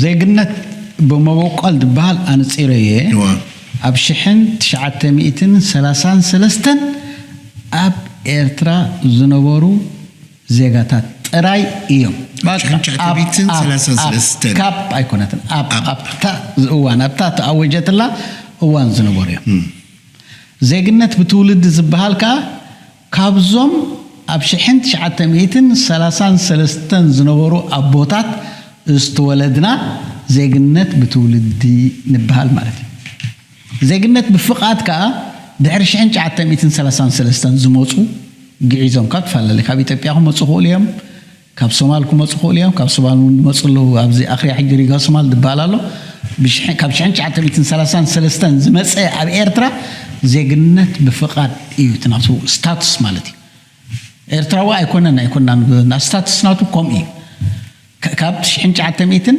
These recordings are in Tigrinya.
ዜግነት ብመበቆል ዝበሃል ኣነጺረዮ እየ። እዋ። ኣብ ሽሕን ትሽዓተ ሚእትን ሰላሳን ሰለስተን ኣብ ኤርትራ ዝነበሩ ዜጋታት ጥራይ እዮም። ሽሕን ትሽዓተ ሚእትን ሰላሳን ሰለስተን። ካብ ኣይኮነትን፣ ኣብ ኣብታ እዋን፣ ኣብታ ተኣወጀትላ እዋን ዝነበሩ እዮም። ዜግነት ብትውልዲ ዝበሃል ከኣ ካብዞም ኣብ ሽሕን ትሽዓተ ሚእትን ሰላሳን ሰለስተን ዝነበሩ ኣቦታት ዝተወለድና ዜግነት ብትውልዲ ንበሃል ማለት እዩ። ዜግነት ብፍቓድ ከኣ ድሕሪ ሽሕን ትሽዓተ ሚእትን ሰላሳን ሰለስተን ዝመጹ፣ ግዒዞም ካብ ትፈላለየ፣ ካብ ኢትዮጵያ ክመጹ ይኽእሉ እዮም፣ ካብ ሶማል ክመጹ ይኽእሉ እዮም። ካብ ሶማል እውን ዝመጹ ኣለዉ። ኣብዚ ኣኽርያ ሕጂ ሪጋ ሶማል ዝበሃል ኣሎ። ብሽሕ-፣ ካብ ሽሕን ትሽዓተ ሚእትን ሰላሳን ሰለስተን ዝመጸ ኣብ ኤርትራ ዜግነት ብፍቓድ እዩ፣ እቲ ናቱ ስታቱስ ማለት እዩ። ኤርትራዊ ኣይኮነን ኣይኮናን፣ ና-፣ ስታቱስ ናቱ ከምኡ እዩ። ከ-፣ ካብ ሽሕን ትሽዓተ ሚእትን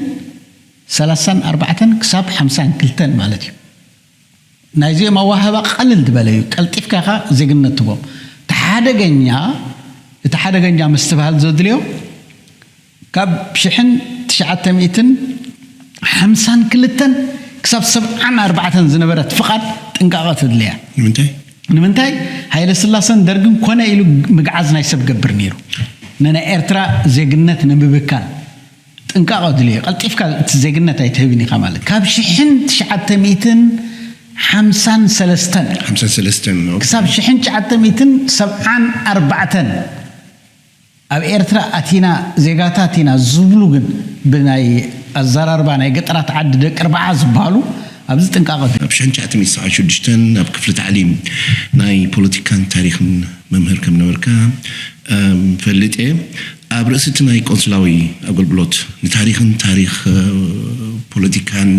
ሰላሳን ኣርባዕተን ክሳብ ሓምሳን ክልተን ማለት እዩ። ናይዚኦም ኣዋህባ ቀልል ዝበለ እዩ። ቀልጢፍካ ኢኻ ዜግነት ትቦም። እቲ ሓደገኛ፣ እቲ ሓደገኛ ምስትብሃል ዘድልዮ፣ ካብ ሽሕን ትሽዓተ ሚእትን ሓምሳን ክልተን ክሳብ ሰብዓን ኣርባዕተን ዝነበረት ፍቓድ ጥንቃቐ ተድልያ። ንምንታይ? ንምንታይ? ሃይለ ስላሰን ደርግን ኮነ ኢሉ ምግዓዝ ናይ ሰብ ገብር ነይሩ። ንናይ ኤርትራ ዜግነት ንምብካል ጥንቃቐ ድልዮ። ቀልጢፍካ እቲ ዜግነት ኣይትህብን ኢኻ ማለት። ካብ ሽሕን ትሽዓተ ሚእትን ሓምሳን ሰለስተን ሓምሳን ሰለስተን፣ ኦኬ። ክሳብ ሽሕን ትሽዓተ ሚእትን ሰብዓን ኣርባዕተን ኣብ ኤርትራ ኣቲና ዜጋታት ኢና ዝብሉ ግን ብናይ ኣዘራርባ ናይ ገጠራት ዓዲ ደቂ ኣርባዓ ዝበሃሉ ኣብዚ ጥንቃቐ። ኣብ ሽሕን ትሽዓተ ሚእትን ሰብዓን ሽዱሽተን ኣብ ክፍሊ ታዕሊም ናይ ፖለቲካን ታሪኽን መምህር ከም ነበርካ፣ እም፣ ፈልጥ እየ። ኣብ ርእሲ እቲ ናይ ቆንስላዊ ኣገልግሎት ንታሪኽን ታሪኽ፣ እ፣ ፖለቲካን፣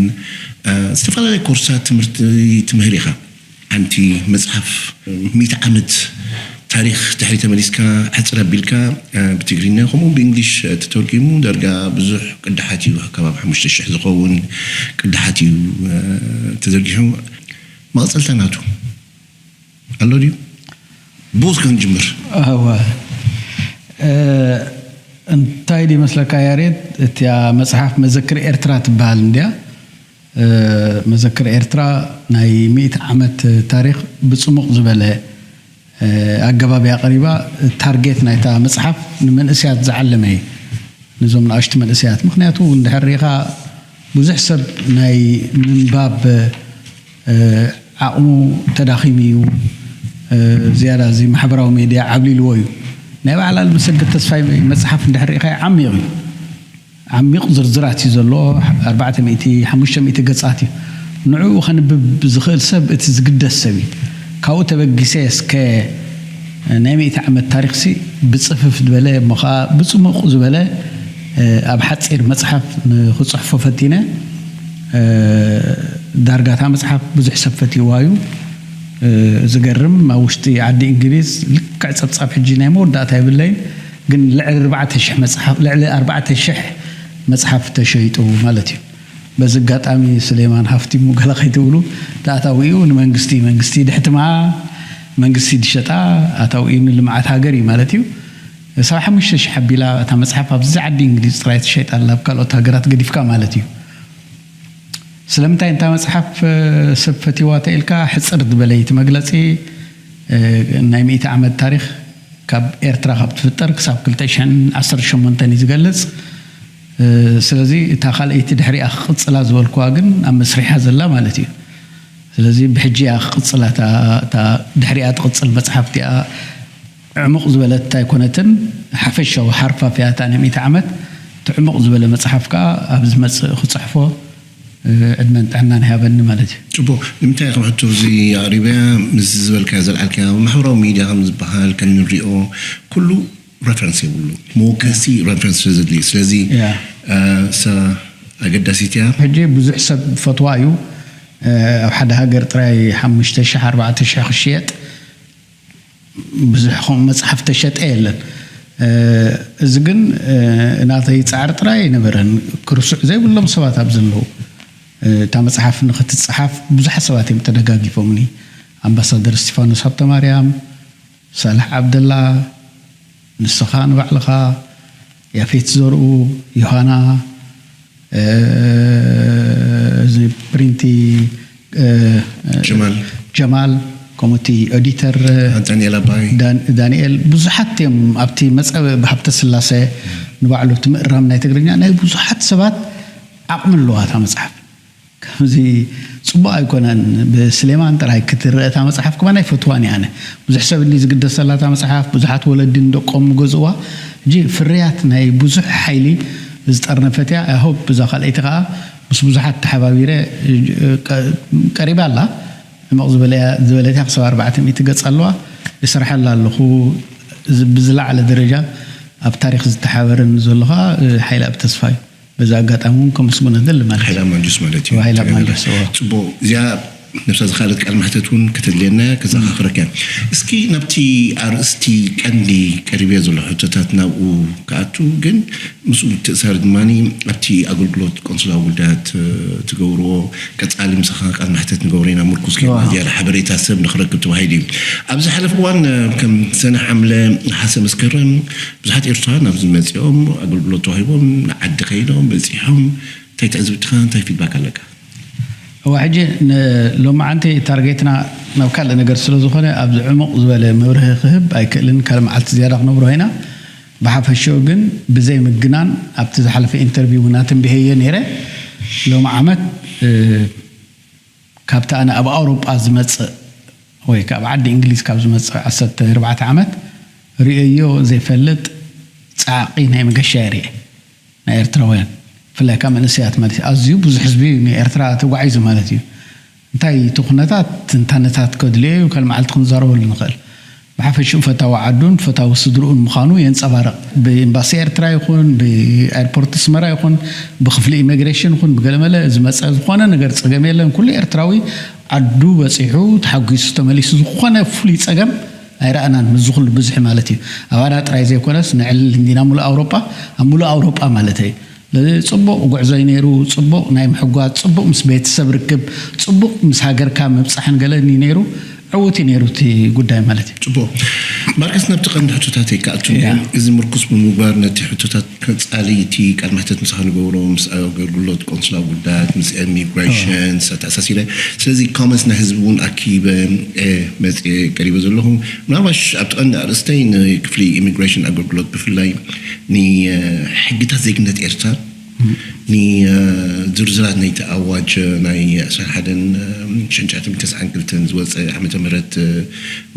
እ፣ ዝተፈላለየ ኮርሳት ትምህርቲ ትምህር ኢኻ። ሓንቲ መጽሓፍ ሚእቲ ዓመት ታሪኽ ድሕሪ ተመሊስካ ሕጽር ኣቢልካ፣ እ፣ ብትግርኛ ከምኡ ብእንግሊሽ፣ እ፣ ተተርጒሙ ዳርጋ ብዙሕ ቅዳሓት እዩ፣ ኣከባቢ ሓሙሽተ ሽሕ ዝኸውን ቅዳሓት እዩ፣ እ፣ ተዘርጊሑ። መቐጸልታ ናቱ ኣሎ ድዩ? ብኡ እስከ ክንጅምር። እወ። እ፣ እንታይ ድዩ መስለካ ያሬድ፣ እቲያ መጽሓፍ መዘክር ኤርትራ ትበሃል እንድያ። እ፣ መዘክር ኤርትራ ናይ ሚእቲ ዓመት ታሪኽ ብጽሙቕ ዝበለ፣ እ፣ ኣገባብ እያ ቀሪባ። ታርጌት ናይታ መጽሓፍ ንመንእስያት ዝዓለመ እዩ። ነዞም ንኣሽቱ መንእስያት። ምኽንያቱ እንድሕር ርኢኻ ብዙሕ ሰብ ናይ ምንባብ፣ እ፣ ዓቕሙ ተዳኺሙ እዩ። እ፣ ዝያዳ እዚ ማሕበራዊ ሜድያ ዓብሊልዎ እዩ። ናይ በዓል ኣልምሰገድ ተስፋይ መጽሓፍ እንድሕር ርኢኻዮ ዓሚቕ እዩ። ዓሚቕ ዝርዝራት እዩ ዘለዎ። ኣርባዕተ ሚእቲ፣ ሓሙሽተ ሚእቲ ገጻት እዩ። ንዕኡ ከንብብ ዝኽእል ሰብ እቲ ዝግደስ ሰብ እዩ። ካብኡ ተበጊሰ እስከ ናይ ሚእቲ ዓመት ታሪኽሲ ብጽፍፍ ዝበለ እሞ ኸኣ ብጽሙቕ ዝበለ፣ እ፣ ኣብ ሓጺር መጽሓፍ ንኽጽሕፎ ፈቲነ። እ፣ ዳርጋ እታ መጽሓፍ ብዙሕ ሰብ ፈትይዋ እዩ። እ፣ ዝገርም ኣብ ውሽጢ ዓዲ እንግሊዝ ልክዕ ጸብጻብ ሕጂ ናይ መወዳእታ የብለይን፣ ግን ልዕሊ ኣርባዕተ ሽሕ መጽሓፍ፣ ልዕሊ ኣርባዕተ ሽሕ መጽሓፍ ተሸይጡ ማለት እዩ። በዚ ኣጋጣሚ ስሌማን ሃፍቲሙ ገለ ከይትብሉ፣ እቲ ኣታዊኡ ንመንግስቲ፣ መንግስቲ ድሕትማ፣ መንግስቲ ድሸጣ፣ ኣታዊኡ ንልምዓት ሃገር እዩ ማለት እዩ። ሰብዓ ሓሙሽተ ሽሕ ኣቢላ እታ መጽሓፍ ኣብዚ ዓዲ እንግሊዝ ጥራይ ተሸይጣ ኣላ፣ ኣብ ካልኦት ሃገራት ገዲፍካ ማለት እዩ። ስለምንታይ እንታ መጽሓፍ፣ እ፣ ሰብ ፈትይዋ ተኢልካ ሕጽር ዝበለ እዩ እቲ መግለጺ፣ እ፣ ናይ ሚእቲ ዓመት ታሪኽ ካብ ኤርትራ ካብ ትፍጠር ክሳብ ክልተ ሽሕን ዓሰርተ ሸሞንተን እዩ ዝገልጽ። እ፣ ስለዚ እታ ካልኣይቲ ድሕሪኣ ክቕጽላ ዝበልኩዋ ግን ኣብ መስርሕ እያ ዘላ ማለት እዩ። ስለዚ ብሕጂ እያ ክቕጽላ እታ፣ እታ ድሕሪኣ ትቕጽል መጽሓፍ እቲኣ ዕሙቕ ዝበለት ኣይኮነትን፣ ሓፈሻዊ ሓርፋፍ እያ እታ ናይ ሚእቲ ዓመት። እቲ ዕሙቕ ዝበለ መጽሓፍ ከኣ ኣብ ዝመጽእ ክጽሕፎ፣ እ፣ ዕድመን ጥዕናን ይሃበኒ ማለት እዩ። ጽቡቕ። ንምንታይ ከም ሕቶ እዚ ኣቕሪበያ፣ ምስ ዝበልካዮ ዘልዓልካዮ፣ ኣብ ማሕበራዊ ሚድያ ከም ዝበሃል፣ ከም ንሪኦ፣ ኩሉ ሬፈረንስ የብሉ። መወከሲ ሬፈረንስ ስለ ዘድልዩ። ስለዚ፣ ያ። እ፣ እሳ ኣገዳሲት እያ። ሕጂ ብዙሕ ሰብ ፈትዋ እዩ። እ፣ ኣብ ሓደ ሃገር ጥራይ ሓሙሽተ ሽሕ፣ ኣርባዕተ ሽሕ ክሽየጥ ብዙሕ ከምኡ መጽሓፍ ተሸጠ የለን። እ፣ እዚ ግን፣ እ፣ ናተይ ጻዕሪ ጥራይ ኣይነበረን። ክርስዕ ዘይብሎም ሰባት ኣብ ዘለዉ፣ እ፣ እታ መጽሓፍ ንኽትጸሓፍ ብዙሓት ሰባት እዮም ተደጋጊፎምኒ። ኣምባሳደር እስቲፋኖስ ሃብተማርያም፣ ሳልሕ ዓብደላ፣ ንስኻ ንባዕልኻ፣ ያፌት ዘርኡ፣ ዮሃና፣ እዚ ፕሪንቲ ጀማል፣ ጀማል፣ ከምኡ እቲ ኦዲተር ዳንኤል ኣባይ። ዳንኤል፣ ብዙሓት እዮም ኣብቲ መጸ ብሃብተ ስላሴ ንባዕሉ እቲ ምእራም ናይ ትግርኛ ናይ ብዙሓት ሰባት ዓቕሚ ኣለዋ እታ መጽሓፍ። ከምዚ ጽቡቕ ኣይኮነን። ብስሌማን ጥራይ ክትረአ እታ መጽሓፍ ከማን ኣይፈትዋን እየ ኣነ። ብዙሕ ሰብ እንዲ ዝግደሰላ እታ መጽሓፍ፣ ብዙሓት ወለዲ ንደቆም ንገዝእዋ። ሕጂ ፍርያት ናይ ብዙሕ ሓይሊ ዝጠርነፈት እያ። ኣይ ሆፕ እዛ ካልኣይቲ ከኣ ምስ ብዙሓት ተሓባቢረ ቀሪባ ኣላ። ሕመቕ ዝበለያ ዝበለት እያ። ክሳብ ኣርባዕተ ሚእቲ ገጽ ኣለዋ። ይሰርሓላ ኣለኹ። ብዝለዓለ ደረጃ ኣብ ታሪኽ ዝተሓበረኒ ዘሎ ከኣ ሓይለኣብ ተስፋ እዩ። በዚ ኣጋጣሚ እውን ከመስግኖ ደሊ ማለት እዩ። ሓይላ ማንጁስ ማለት እዩ። ሓይላ ማንጁስ፣ እዎ። ጽቡቕ። እዚኣ ነብሳ ዝኻለት ቃል ማሕተት እውን ከተድልየና እያ፣ ከዘኻኽረካ እያ። እስኪ ናብቲ ኣርእስቲ ቀንዲ ቀሪበ ዘሎ ሕቶታት ናብኡ ክኣቱ፣ ግን ምስኡ ምትእሳር ድማ ኣብቲ ኣገልግሎት ቆንስላዊ ጉዳያት ትገብርዎ ቀጻሊ ምሳኻ ቃል ማሕተት ንገብሮ ኢና፣ ምርኩስ ጌርና ዝያዳ ሓበሬታ ሰብ ንኽረክብ ተባሂሉ እዩ። ኣብ ዝሓለፈ እዋን ከም ሰነ ሓምለ ሓሰ መስከረም ብዙሓት ኤርትራውያን ኣብዚ መጺኦም ኣገልግሎት ተዋሂቦም ንዓዲ ከይዶም በጺሖም እንታይ ትዕዝብትኻ እንታይ ፊድባክ ኣለካ? እዋ ሕጂ ንሎማዓንቲ ታርጌትና ናብ ካልእ ነገር ስለ ዝኾነ ኣብዚ ዕሙቕ ዝበለ መብርሂ ክህብ ኣይክእልን። ካልእ መዓልቲ ዝያዳ ክነብሮ ኢና። ብሓፈሽኡ ግን ብዘይ ምግናን ኣብቲ ዝሓለፈ ኢንተርቪው እውን ኣተንቢሀዮ ነይረ። ሎሚ ዓመት ካብቲ ኣነ ኣብ ኣውሮጳ ዝመጽእ ወይ ካብ ዓዲ እንግሊዝ ካብ ዝመጽእ ዓሰርተ ኣርባዕተ ዓመት ርእየዮ ዘይፈልጥ ጻዕቒ ናይ መገሻ ይርኤ ናይ ኤርትራውያን ብፍላይ ካብ መንእሰያት ማለት እዩ። ኣዝዩ ብዙሕ ህዝቢ እዩ ንኤርትራ ተጓዒዙ ማለት እዩ። እንታይ እቲ ኩነታት ትንታነታት ከድልዮ እዩ፣ ካልእ መዓልቲ ክንዛረበሉ ንኽእል። ብሓፈሽኡ ፈታዊ ዓዱን ፈታዊ ስድርኡን ምዃኑ የንጸባርቕ። ብኤምባሲ ኤርትራ ይኹን ብኤርፖርት ኣስመራ ይኹን ብክፍሊ ኢሚግሬሽን ይኹን ብገለመለ ዝመጸ ዝኾነ ነገር ጸገም የለን። ኩሉ ኤርትራዊ ዓዱ በጺሑ ተሓጒሱ ተመሊሱ ዝኾነ ፍሉይ ጸገም ኣይረኣናን። ምስዚ ኩሉ ብዝሒ ማለት እዩ። ኣባና ጥራይ ዘይኮነስ ንዕልል እንዲና ሙሉእ ኣውሮጳ፣ ኣብ ሙሉእ ኣውሮጳ ማለት እዩ። ስለዚ ጽቡቕ ጉዕዞ እዩ ነይሩ። ጽቡቕ ናይ ምሕጓዝ፣ ጽቡቕ ምስ ቤተሰብ ርክብ፣ ጽቡቕ ምስ ሃገርካ ምብጻሕን ገለን እዩ ነይሩ። ዕዉት እዩ ነይሩ እቲ ጉዳይ ማለት እዩ። ጽቡቕ። ማርከስ፣ ናብቲ ቀንዲ ሕቶታተይ ክኣቱ፣ እዚ ምርኩስ ብምግባር ነቲ ሕቶታት ቀጻሊ እቲ ቃል ማሕተት ምሳኻ ንገብሮ ምስ ኣገልግሎት ቆንስላዊ ጉዳያት ምስ ኢሚግሬሽን ኣተኣሳሲረ። ስለዚ ኮመንትስ ናይ ህዝቢ እውን ኣኪበ መጽየ ቀሪበ ዘለኹ። ምናልባሽ ኣብቲ ቀንዲ ኣርእስተይ ንክፍሊ ኢሚግሬሽን ኣገልግሎት ብፍላይ ንሕግታት ዜግነት ኤርትራ ንዝርዝራት ናይቲ ኣዋጅ ናይ ዕስራን ሓደን ሽሕን ትሽዓተ ሚእትን ተስዓን ክልተን ዝወፀ ዓመተ ምህረት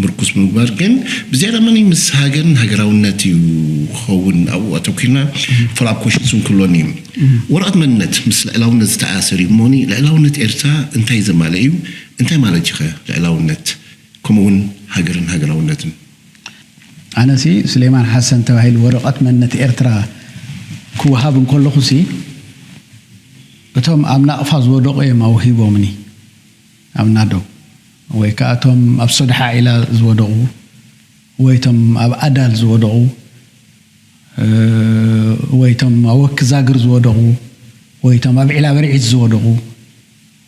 ምርኩስ ብምግባር ግን ብዝያዳ መን ምስ ሃገርን ሃገራውነት እዩ ክኸውን ኣብኡ ኣተኩርና ፎሎኣፕ ኮሽንስ እውን ክህልወኒ እዩ። ወረቐት መንነት ምስ ልዕላውነት ዝተኣሳሰር እዩ እሞኒ ልዕላውነት ኤርትራ እንታይ ዘማልእ እዩ? እንታይ ማለት እዩ ኸ ልዕላውነት ከምኡ እውን ሃገርን ሃገራውነትን? ኣነሲ ስሌማን ሓሰን ተባሂሉ ወረቐት መንነት ኤርትራ ክወሃብ እንከለኹሲ እቶም ኣብ ናቕፋ ዝወደቑ እዮም ኣውሂቦምኒ ኣብ ናዶ ወይ ከዓ እቶም ኣብ ሶድሓ ዒላ ዝወደቑ ወይ እቶም ኣብ ኣዳል ዝወደቑ ወይ እቶም ኣብ ወኪ ዛግር ዝወደቑ ወይ እቶም ኣብ ዒላ በርዒት ዝወደቑ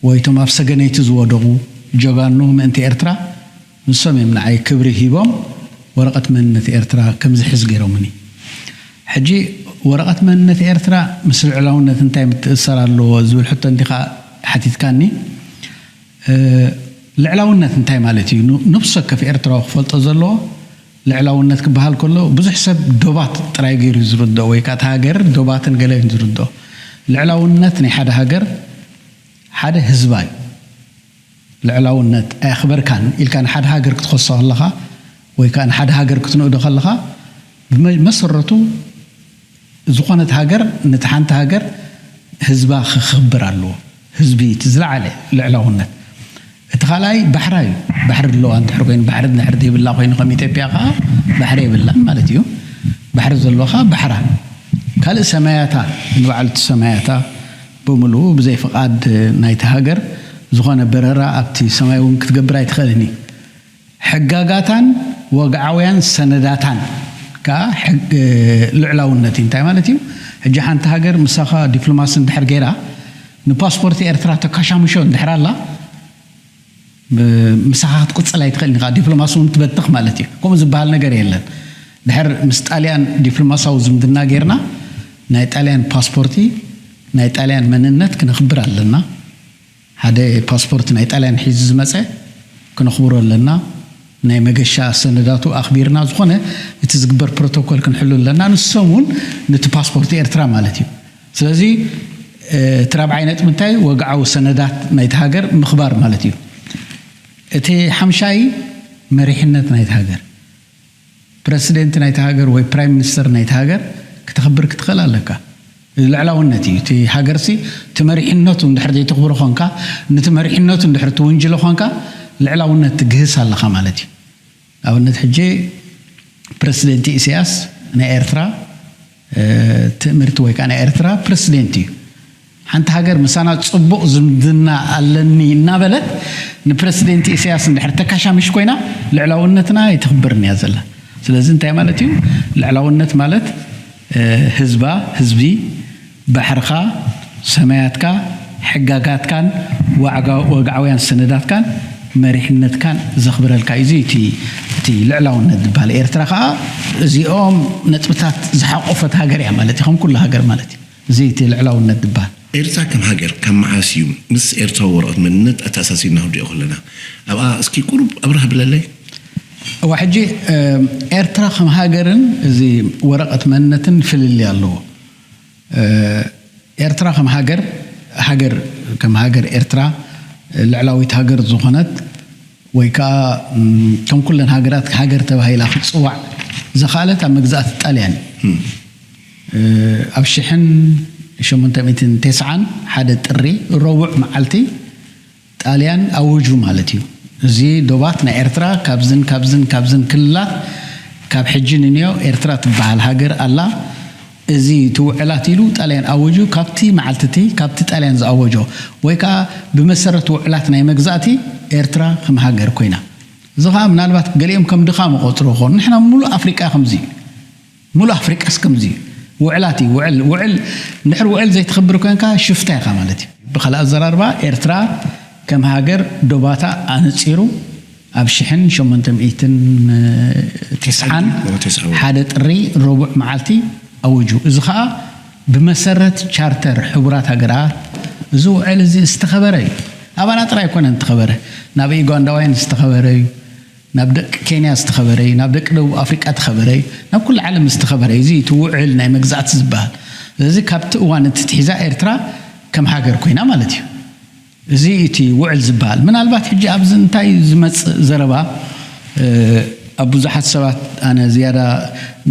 ወይ እቶም ኣብ ሰገነይቲ ዝወደቑ ጀጋኑ ምእንቲ ኤርትራ ንሶም እዮም ንዓይ ክብሪ ሂቦም ወረቐት መንነት ኤርትራ ከም ዝሕዝ ገይሮምኒ። ሕጂ ወረቐት መንነት ኤርትራ ምስ ልዕላውነት እንታይ ምትእስሳር ኣለዎ ዝብል ሕቶ እንዲኻ ሓቲትካኒ። ልዕላውነት እንታይ ማለት እዩ? ነፍሲ ወከፍ ኤርትራዊ ክፈልጦ ዘለዎ ልዕላውነት ክበሃል ከሎ ብዙሕ ሰብ ዶባት ጥራይ ገይሩ ዝርድኦ ወይ ከዓ እቲ ሃገር ዶባትን ገለን ዝርድኦ። ልዕላውነት ናይ ሓደ ሃገር ሓደ ህዝባ እዩ። ልዕላውነት ኣየኽበርካን ኢልካ ንሓደ ሃገር ክትኸሶ ከለኻ ወይ ከዓ ንሓደ ሃገር ክትንእዶ ከለኻ ብመሰረቱ ዝኾነት ሃገር ነቲ ሓንቲ ሃገር ህዝባ ክኽብር ኣለዎ። ህዝቢ እቲ ዝለዓለ ልዕላውነት። እቲ ካልኣይ ባሕራ እዩ። ባሕሪ ኣለዋ እንድሕር ኮይኑ ባሕሪ እንድሕር ዘይብላ ኮይኑ ከም ኢትዮጵያ ከዓ ባሕሪ የብላን ማለት እዩ። ባሕሪ ዘለዋ ከዓ ባሕራ ካልእ ሰማያታ ንባዕሉ እቲ ሰማያታ ብምልኡ ብዘይ ፍቓድ ናይቲ ሃገር ዝኾነ በረራ ኣብቲ ሰማይ እውን ክትገብር ኣይትኽእልን እዩ። ሕጋጋታን ወግዓውያን ሰነዳታን ከዓ ልዕላውነት እዩ። እንታይ ማለት እዩ? ሕጂ ሓንቲ ሃገር ምሳኻ ዲፕሎማሲ እንድሕር ገይራ ንፓስፖርት ኤርትራ ተካሻምሾ እንድሕር ኣላ ምሳኻ ክትቅፅል ኣይትኽእልን ኢኻ። ዲፕሎማሲ እውን ትበትኽ ማለት እዩ። ከምኡ ዝበሃል ነገር የለን። ድሕር ምስ ጣልያን ዲፕሎማሲያዊ ዝምድና ጌርና ናይ ጣልያን ፓስፖርቲ ናይ ጣልያን መንነት ክነኽብር ኣለና። ሓደ ፓስፖርት ናይ ጣልያን ሒዙ ዝመፀ ክነኽብሮ ኣለና። ናይ መገሻ ሰነዳቱ ኣኽቢርና፣ ዝኾነ እቲ ዝግበር ፕሮቶኮል ክንሕሉ ኣለና። ንሶም እውን ነቲ ፓስፖርት ኤርትራ ማለት እዩ። ስለዚ እቲ ራብዓይ ነጥቢ እንታይ? ወግዓዊ ሰነዳት ናይቲ ሃገር ምኽባር ማለት እዩ። እቲ ሓምሻይ መሪሕነት ናይቲ ሃገር፣ ፕረሲደንት ናይቲ ሃገር ወይ ፕራይም ሚኒስተር ናይቲ ሃገር ክተኽብር ክትኽእል ኣለካ። ልዕላውነት እዩ እቲ ሃገርሲ። እቲ መሪሕነቱ እንድሕር ዘይተኽብሮ ኾንካ፣ ነቲ መሪሕነቱ እንድሕር ትውንጅሎ ኾንካ፣ ልዕላውነት ትግህስ ኣለኻ ማለት እዩ። ኣብነት ሕጂ ፕረሲደንት ኢሳያስ ናይ ኤርትራ ትእምርቲ ወይ ከዓ ናይ ኤርትራ ፕረሲደንት እዩ። ሓንቲ ሃገር ምሳና ፅቡቕ ዝምድና ኣለኒ እናበለት ንፕረሲደንት ኢሳያስ እንድሕር ተካሻምሽ ኮይና፣ ልዕላውነትና ኣይተኽብርን እያ ዘላ። ስለዚ እንታይ ማለት እዩ? ልዕላውነት ማለት ህዝባ፣ ህዝቢ፣ ባሕርኻ፣ ሰማያትካ፣ ሕጋጋትካን ወግዓውያን ሰነዳትካን መሪሕነትካን ዘኽብረልካ እዩ። እዚ እቲ ልዕላውነት ዝበሃል። ኤርትራ ከዓ እዚኦም ነጥብታት ዝሓቆፈት ሃገር እያ ማለት እዩ፣ ከም ኩሉ ሃገር ማለት እዩ። እዚ እቲ ልዕላውነት ዝበሃል። ኤርትራ ከም ሃገር ካብ መዓስ እዩ ምስ ኤርትራዊ ወረቐት መንነት ኣተኣሳሲርና ክንሪኦ ከለና? ኣብኣ እስኪ ቁሩብ ኣብርህ ብለለይ። እዋ ሕጂ ኤርትራ ከም ሃገርን እዚ ወረቐት መንነትን ፍልልይ ኣለዎ። ኤርትራ ከም ሃገር፣ ሃገር ከም ሃገር ኤርትራ ልዕላዊት ሃገር ዝኾነት ወይ ከዓ ከም ኩለን ሃገራት ሃገር ተባሂላ ክትፅዋዕ ዝኸኣለት ኣብ መግዛእቲ ጣልያን እዩ። ኣብ ሽሕን ሸሞንተ ሚእትን ተስዓን ሓደ ጥሪ ረቡዕ መዓልቲ ጣልያን ኣወጁ ማለት እዩ። እዚ ዶባት ናይ ኤርትራ ካብዝን ካብዝን ካብዝን ክልላት ካብ ሕጂ ንንዮ ኤርትራ ትበሃል ሃገር ኣላ። እዚ ትውዕላት ኢሉ ጣልያን ኣወጁ። ካብቲ መዓልቲ እቲ ካብቲ ጣልያን ዝኣወጆ ወይ ከዓ ብመሰረት ውዕላት ናይ መግዛእቲ ኤርትራ ከም ሃገር ኮይና። እዚ ከዓ ምናልባት ገሊኦም ከም ድኻም ይቆፅሩ ይኾኑ። ንሕና ሙሉእ ኣፍሪቃ ከምዚ እዩ። ሙሉእ ኣፍሪቃስ ከምዚ እዩ። ውዕላት እዩ። ውዕል ውዕል እንድሕር ውዕል ዘይትኽብር ኮንካ ሽፍታ ኢኻ ማለት እዩ። ብኻልእ ኣዘራርባ ኤርትራ ከም ሃገር ዶባታ ኣነፂሩ ኣብ ሽሕን ሸሞንተ ሚእትን ተስዓን ሓደ ጥሪ ረቡዕ መዓልቲ ኣውጁ። እዚ ከዓ ብመሰረት ቻርተር ሕቡራት ሃገራት እዚ ውዕል እዚ ዝተኸበረ እዩ። ኣባና ጥራይ ኣይኮነን ዝተኸበረ፣ ናብ ዩጋንዳውያን ዝተኸበረ እዩ፣ ናብ ደቂ ኬንያ ዝተኸበረ እዩ፣ ናብ ደቂ ደቡብ ኣፍሪቃ ተኸበረ እዩ፣ ናብ ኩሉ ዓለም ዝተኸበረ እዩ። እዚ እቲ ውዕል ናይ መግዛእቲ ዝበሃል። ስለዚ ካብቲ እዋን እቲ ትሒዛ ኤርትራ ከም ሃገር ኮይና ማለት እዩ። እዚ እቲ ውዕል ዝበሃል። ምናልባት ሕጂ ኣብዚ እንታይ ዝመጽእ ዘረባ ኣብ ብዙሓት ሰባት፣ ኣነ ዝያዳ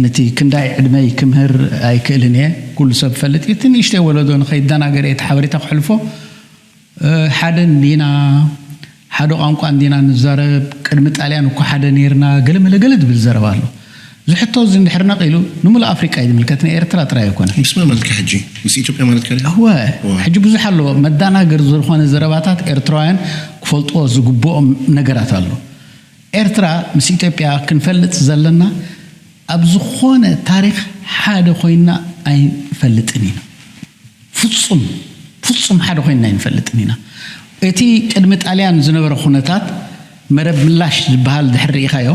ነቲ ክንዳይ ዕድመይ ክምህር ኣይክእልን እየ፣ ኩሉ ሰብ ፈልጥ እዩ። እቲ ንእሽተይ ወለዶ ንኸይደናገር እየ እቲ ሓበሬታ ክሕልፎ። ሓደ እንዲና፣ ሓደ ቋንቋ እንዲና ንዛረብ፣ ቅድሚ ጣልያን እኮ ሓደ ነይርና፣ ገለመለ ገለ ዝብል ዘረባ ኣሎ። ዝሕቶ እዚ እንድሕር ነቒሉ ንምሉእ ኣፍሪቃ እዩ ዝምልከት፣ ንኤርትራ ጥራይ ኣይኮነን። ምስ መን ማለትካ ሕጂ? ምስ ኢትዮጵያ ማለትካ ድዩ? እወ፣ ሕጂ ብዙሕ ኣሎ መዳናገር ዝኾነ ዘረባታት ኤርትራውያን ክፈልጥዎ ዝግብኦም ነገራት ኣሎ። ኤርትራ ምስ ኢትዮጵያ ክንፈልጥ ዘለና ኣብ ዝኾነ ታሪኽ ሓደ ኮይና ኣይንፈልጥን ኢና። ፍጹም ፍጹም ሓደ ኮይንና ኣይንፈልጥን ኢና። እቲ ቅድሚ ጣልያን ዝነበረ ኩነታት መረብ ምላሽ ዝበሃል ድሕር ርኢኻዮ፣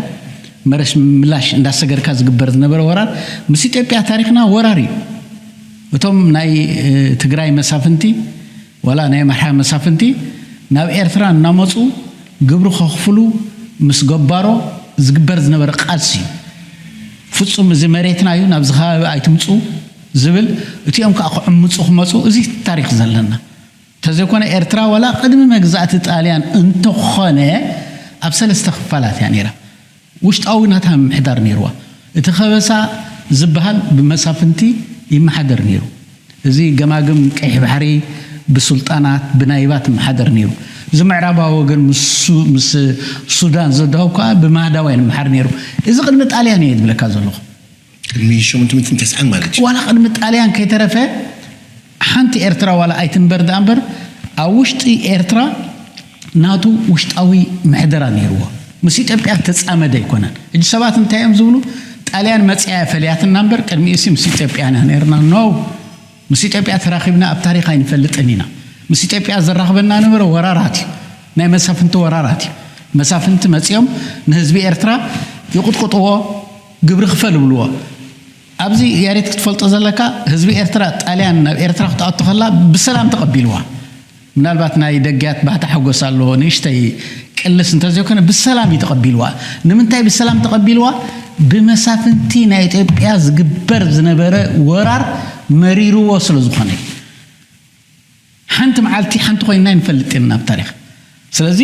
መረብ ምላሽ እንዳሰገርካ ዝግበር ዝነበረ ወራር ምስ ኢትዮጵያ ታሪኽና ወራር እዩ። እቶም ናይ ትግራይ መሳፍንቲ ዋላ ናይ ኣምሓራ መሳፍንቲ ናብ ኤርትራ እናመፁ ግብሪ ከኽፍሉ ምስ ገባሮ ዝግበር ዝነበረ ቃልሲ እዩ። ፍጹም እዚ መሬትና እዩ፣ ናብዚ ከባቢ ኣይትምፁ ዝብል፣ እቲኦም ከዓ ክዕምፁ ክመፁ፣ እዚ ታሪኽ ዘለና። እንተዘይኮነ ኤርትራ ዋላ ቅድሚ መግዛእቲ ጣልያን እንተኾነ ኣብ ሰለስተ ክፋላት እያ ነይራ። ውሽጣዊ ናታ ምምሕዳር ነይርዋ። እቲ ከበሳ ዝበሃል ብመሳፍንቲ ይመሓደር ነይሩ። እዚ ገማግም ቀይሕ ባሕሪ ብሱልጣናት ብናይባት ይመሓደር ነይሩ። እዚ ምዕራባዊ ወገን ምስ ሱ- ምስ ሱዳን ዘዳው ከዓ ብማህዳውያን ይመሓር ነይሩ። እዚ ቅድሚ ጣልያን እየ ዝብለካ ዘለኹ። ቅድሚ ሸሞንተ ሚእትን ተስዓን ማለት እዩ። ዋላ ቅድሚ ጣልያን ከይተረፈ ሓንቲ ኤርትራ ዋላ ኣይትንበር ደኣ እምበር ኣብ ውሽጢ ኤርትራ ናቱ ውሽጣዊ ምሕደራ ነይርዎ። ምስ ኢትዮጵያ ዝተፃመደ ኣይኮነን። ሕጂ ሰባት እንታይ እዮም ዝብሉ? ጣልያን መፅያ እያ ፈልያትና እምበር ቅድሚኡሲ ምስ ኢትዮጵያ ኢና ነይርና። ኖ፣ ምስ ኢትዮጵያ ተራኺብና ኣብ ታሪኽ ኣይንፈልጥን ኢና። ምስ ኢትዮጵያ ዘራኽበና ነበረ ወራራት እዩ፣ ናይ መሳፍንቲ ወራራት እዩ። መሳፍንቲ መፂኦም ንህዝቢ ኤርትራ ይቕጥቅጥዎ፣ ግብሪ ክፈል ይብልዎ። ኣብዚ ያሬት ክትፈልጦ ዘለካ፣ ህዝቢ ኤርትራ፣ ጣልያን ናብ ኤርትራ ክትኣቱ ከላ ብሰላም ተቐቢልዋ። ምናልባት ናይ ደጊያት ባህታ ሓጎስ ኣለዎ፣ ንእሽተይ ቅልስ እንተዘይኮነ ብሰላም እዩ ተቐቢልዋ። ንምንታይ ብሰላም ተቐቢልዋ? ብመሳፍንቲ ናይ ኢትዮጵያ ዝግበር ዝነበረ ወራር መሪርዎ ስለ ዝኾነ እዩ። ሓንቲ መዓልቲ ሓንቲ ኮይንና ይንፈልጥ ኢና ኣብ ታሪኽ። ስለዚ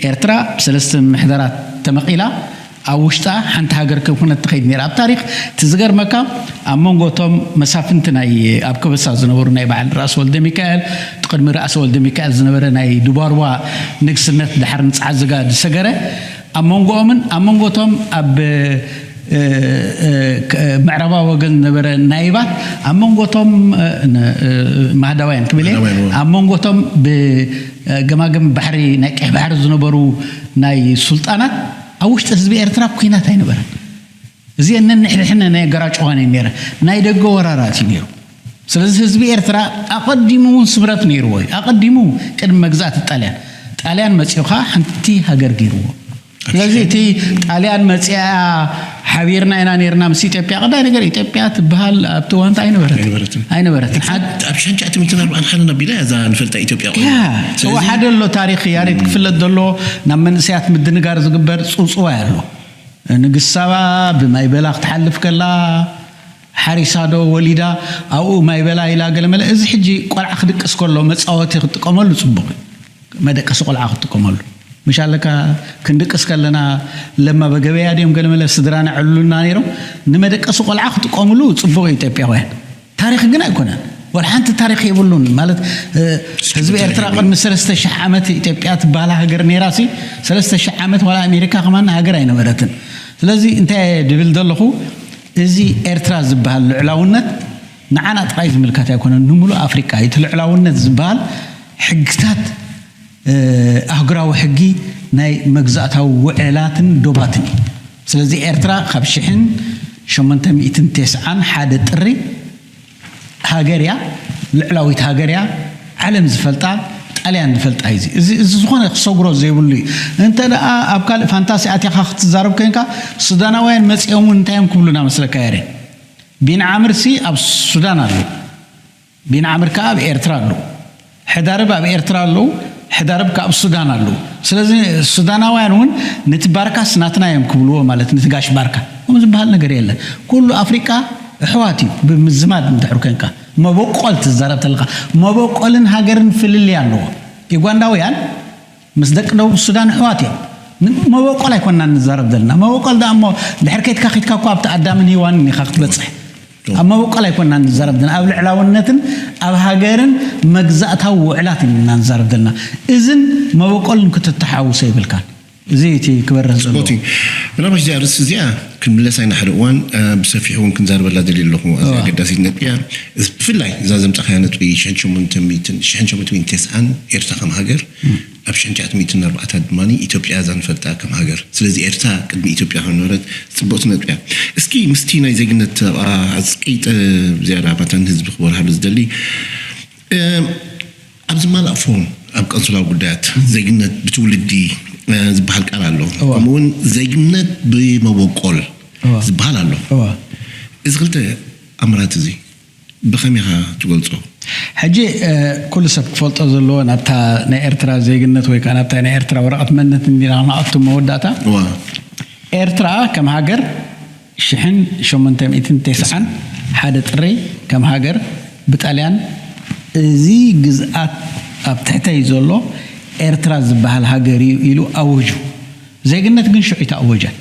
ኤርትራ ብሰለስተ ምሕደራት ተመቒላ ኣብ ውሽጣ ሓንቲ ሃገር ከም ኩነት ትኸይድ ነይራ ኣብ ታሪኽ። እቲ ዝገርመካ፣ ኣብ መንጎ እቶም መሳፍንቲ ናይ ኣብ ከበሳ ዝነበሩ ናይ በዓል ራእሲ ወልደ ሚካኤል፣ እቲ ቅድሚ ራእሲ ወልደ ሚካኤል ዝነበረ ናይ ድባርዋ ንግስነት ድሓር ንጽዓት ዝጋ ዝሰገረ፣ ኣብ መንጎኦምን ኣብ መንጎ እቶም ኣብ ምዕራባዊ ወገን ዝነበረ ናይባት፣ ኣብ መንጎ እቶም ማህዳውያን ክብል እየ፣ ኣብ መንጎ እቶም ብገማግም ባሕሪ ናይ ቀይሕ ባሕሪ ዝነበሩ ናይ ሱልጣናት፣ ኣብ ውሽጢ ህዝቢ ኤርትራ ኩናት ኣይነበረን። እዚ ነንሕድሕነ ናይ ገራጭዋን ነረ ናይ ደገ ወራራት እዩ ነይሩ። ስለዚ ህዝቢ ኤርትራ ኣቐዲሙ እውን ስምረት ነይርዎ እዩ። ኣቐዲሙ ቅድሚ መግዛእቲ ጣልያን፣ ጣልያን መጺኡ ኸዓ ሓንቲ ሃገር ገይርዎ። ስለዚ እቲ ጣልያን መጺኣ ሓቢርና ኢና ነርና ምስ ኢትዮጵያ፣ ቀዳይ ነገር ኢትዮጵያ ትበሃል ኣብቲ እዋንቲ ኣይነበረት ኣይነበረትን። ኣይነበረትን። ሓድ ኣብ ሽሕን ትሽዓተ ሚእትን ኣርባዓን ሓደ ኣቢላ እያ እዛ ንፈልጣ ኢትዮጵያ ኮይና። ያ ስለዚ ተወሓደ ኣሎ ታሪኽ ያሬድ ክፍለጥ ዘሎ። ናብ መንእሰያት ምድንጋር ዝግበር ጽውጽዋይ ኣሎ። ንግስት ሳባ ብማይ በላ ክትሓልፍ ከላ ሓሪሳ ዶ ወሊዳ ኣብኡ ማይ በላ ኢላ ገለመለ። እዚ ሕጂ ቆልዓ ክድቅስ ከሎ መጻወቲ ክትጥቀመሉ ጽቡቕ እዩ። መደቀሲ ቆልዓ ክትጥቀመሉ ምሽ ኣለካ። ክንድቅስ ከለና ለማ በገበያ ድዮም ገለመለ ስድራና ዕሉልና ነይሮም። ንመደቀሲ ቆልዓ ክጥቀምሉ ጽቡቕ እዩ ኢትዮጵያውያን። ታሪኽ ግን ኣይኮነን። ወላ ሓንቲ ታሪኽ የብሉን ማለት ህዝቢ ኤርትራ ቅድሚ ሰለስተ ሽሕ ዓመት ኢትዮጵያ ትበሃል ሃገር ነይራ ሲ ሰለስተ ሽሕ ዓመት ዋላ ኣሜሪካ ከማን ሃገር ኣይነበረትን። ስለዚ እንታይ ድብል ዘለኹ እዚ ኤርትራ ዝበሃል ልዕላውነት ንዓና ጥራይ ዝምልከት ኣይኮነን፣ ንምሉእ ኣፍሪቃ እዩ። እቲ ልዕላውነት ዝበሃል ሕግታት ኣህጉራዊ ሕጊ ናይ መግዛእታዊ ውዕላትን ዶባትን እዩ። ስለዚ ኤርትራ ካብ ሽሕን ሸሞንተ ሚእትን ተስዓን ሓደ ጥሪ ሃገር እያ፣ ልዕላዊት ሃገር እያ፣ ዓለም ዝፈልጣ፣ ጣልያን ዝፈልጣ እዩ። እዚ እዚ ዝኾነ ክሰግሮ ዘይብሉ እዩ። እንተ ደኣ ኣብ ካልእ ፋንታሲ ኣትያኻ ክትዛረብ ኮንካ ሱዳናውያን መጺኦም እውን እንታይ እዮም ክብሉና መስለካ? ያሬድ፣ ቢን ዓምር ሲ ኣብ ሱዳን ኣሎ፣ ቢን ዓምር ከኣ ኣብ ኤርትራ ኣሎ፣ ሕዳርብ ኣብ ኤርትራ ኣለዉ፣ ሕዳርብ ከኣ ኣብ ሱዳን ኣለዉ። ስለዚ ሱዳናውያን እውን ነቲ ባርካስ ናትና እዮም ክብልዎ ማለት ነቲ ጋሽ ባርካ ከምኡ ዝበሃል ነገር የለን። ኩሉ ኣፍሪቃ ኣሕዋት እዩ ብምዝማድ እንድሕር ኮንካ። መበቆል ትዛረብ ተለካ መበቆልን ሃገርን ፍልልይ ኣለዎ። ዩጋንዳውያን ምስ ደቂ ደቡብ ሱዳን ኣሕዋት እዮም። መበቆል ኣይኮንና ንዛረብ ዘለና። መበቆል ደኣ እሞ ድሕር ከይድካ ኪድካ እኮ ኣብቲ ኣዳምን ሂዋንን ኢኻ ክትበጽሕ። ኣብ መበቆል ኣይኮንና ንዛረብ ዘለና። ኣብ ልዕላውነትን ኣብ ሃገርን መግዛእታዊ ውዕላት ኢና ንዛረብ ዘለና። እዝን መበቆልን ክትተሓውሶ ይብልካን። እዚ እቲ ክበርህ ዘለዎ። ጽቡቅ እዩ። ምናልባት እዚኣ ርእሲ እዚኣ ክንምለሳ ኢና ሓደ እዋን ብሰፊሑ እውን ክንዛርበላ ደልየ ኣለኹ። ኣዚ ኣገዳሲት ነጥቢ እያ። ብፍላይ እዛ ዘምጻኻያ ነጥቢ ሽሕን ሸሞንተ ሚእትን ሽሕን ሸሞንተ ሚእትን ተስዓን ኤርትራ ከም ሃገር ኣብ ሽሕን ትሽዓተ ሚእትን ኣርባዕተ ድማ ኢትዮጵያ እዛ ንፈልጣ ከም ሃገር። ስለዚ ኤርትራ ቅድሚ ኢትዮጵያ ከም ነበረት ጽቡቅቲ ነጥቢ እያ። እስኪ ምስቲ ናይ ዜግነት ኣጽቂጠ ዝያዳ ባታ ንህዝቢ ክበርሃሉ ዝደሊ ኣብዚ ማላእ ፎርም ኣብ ቀንስላዊ ጉዳያት ዜግነት ብትውልዲ ዝበሃል ቃል ኣሎ። ከምኡ እውን ዜግነት ብመበቆል ዝበሃል ኣሎ። እዚ ክልተ ኣምራት እዚ ብኸመይ ኢኻ ትገልጾ? ሕጂ ኩሉ ሰብ ክፈልጦ ዘለዎ ናብታ ናይ ኤርትራ ዜግነት ወይ ከዓ ናብታ ናይ ኤርትራ ወረቐት መንነት እንዲና ክንኣቱ መወዳእታ ኤርትራ ከም ሃገር ሽሕን ሸሞንተ ሚእትን ተስዓን ሓደ ጥሪ ከም ሃገር ብጣልያን እዚ ግዝኣት ኣብ ትሕተይ ዘሎ ኤርትራ ዝበሃል ሃገር እዩ ኢሉ ኣወጁ። ዜግነት ግን ሽዑ ኣይተኣወጀን።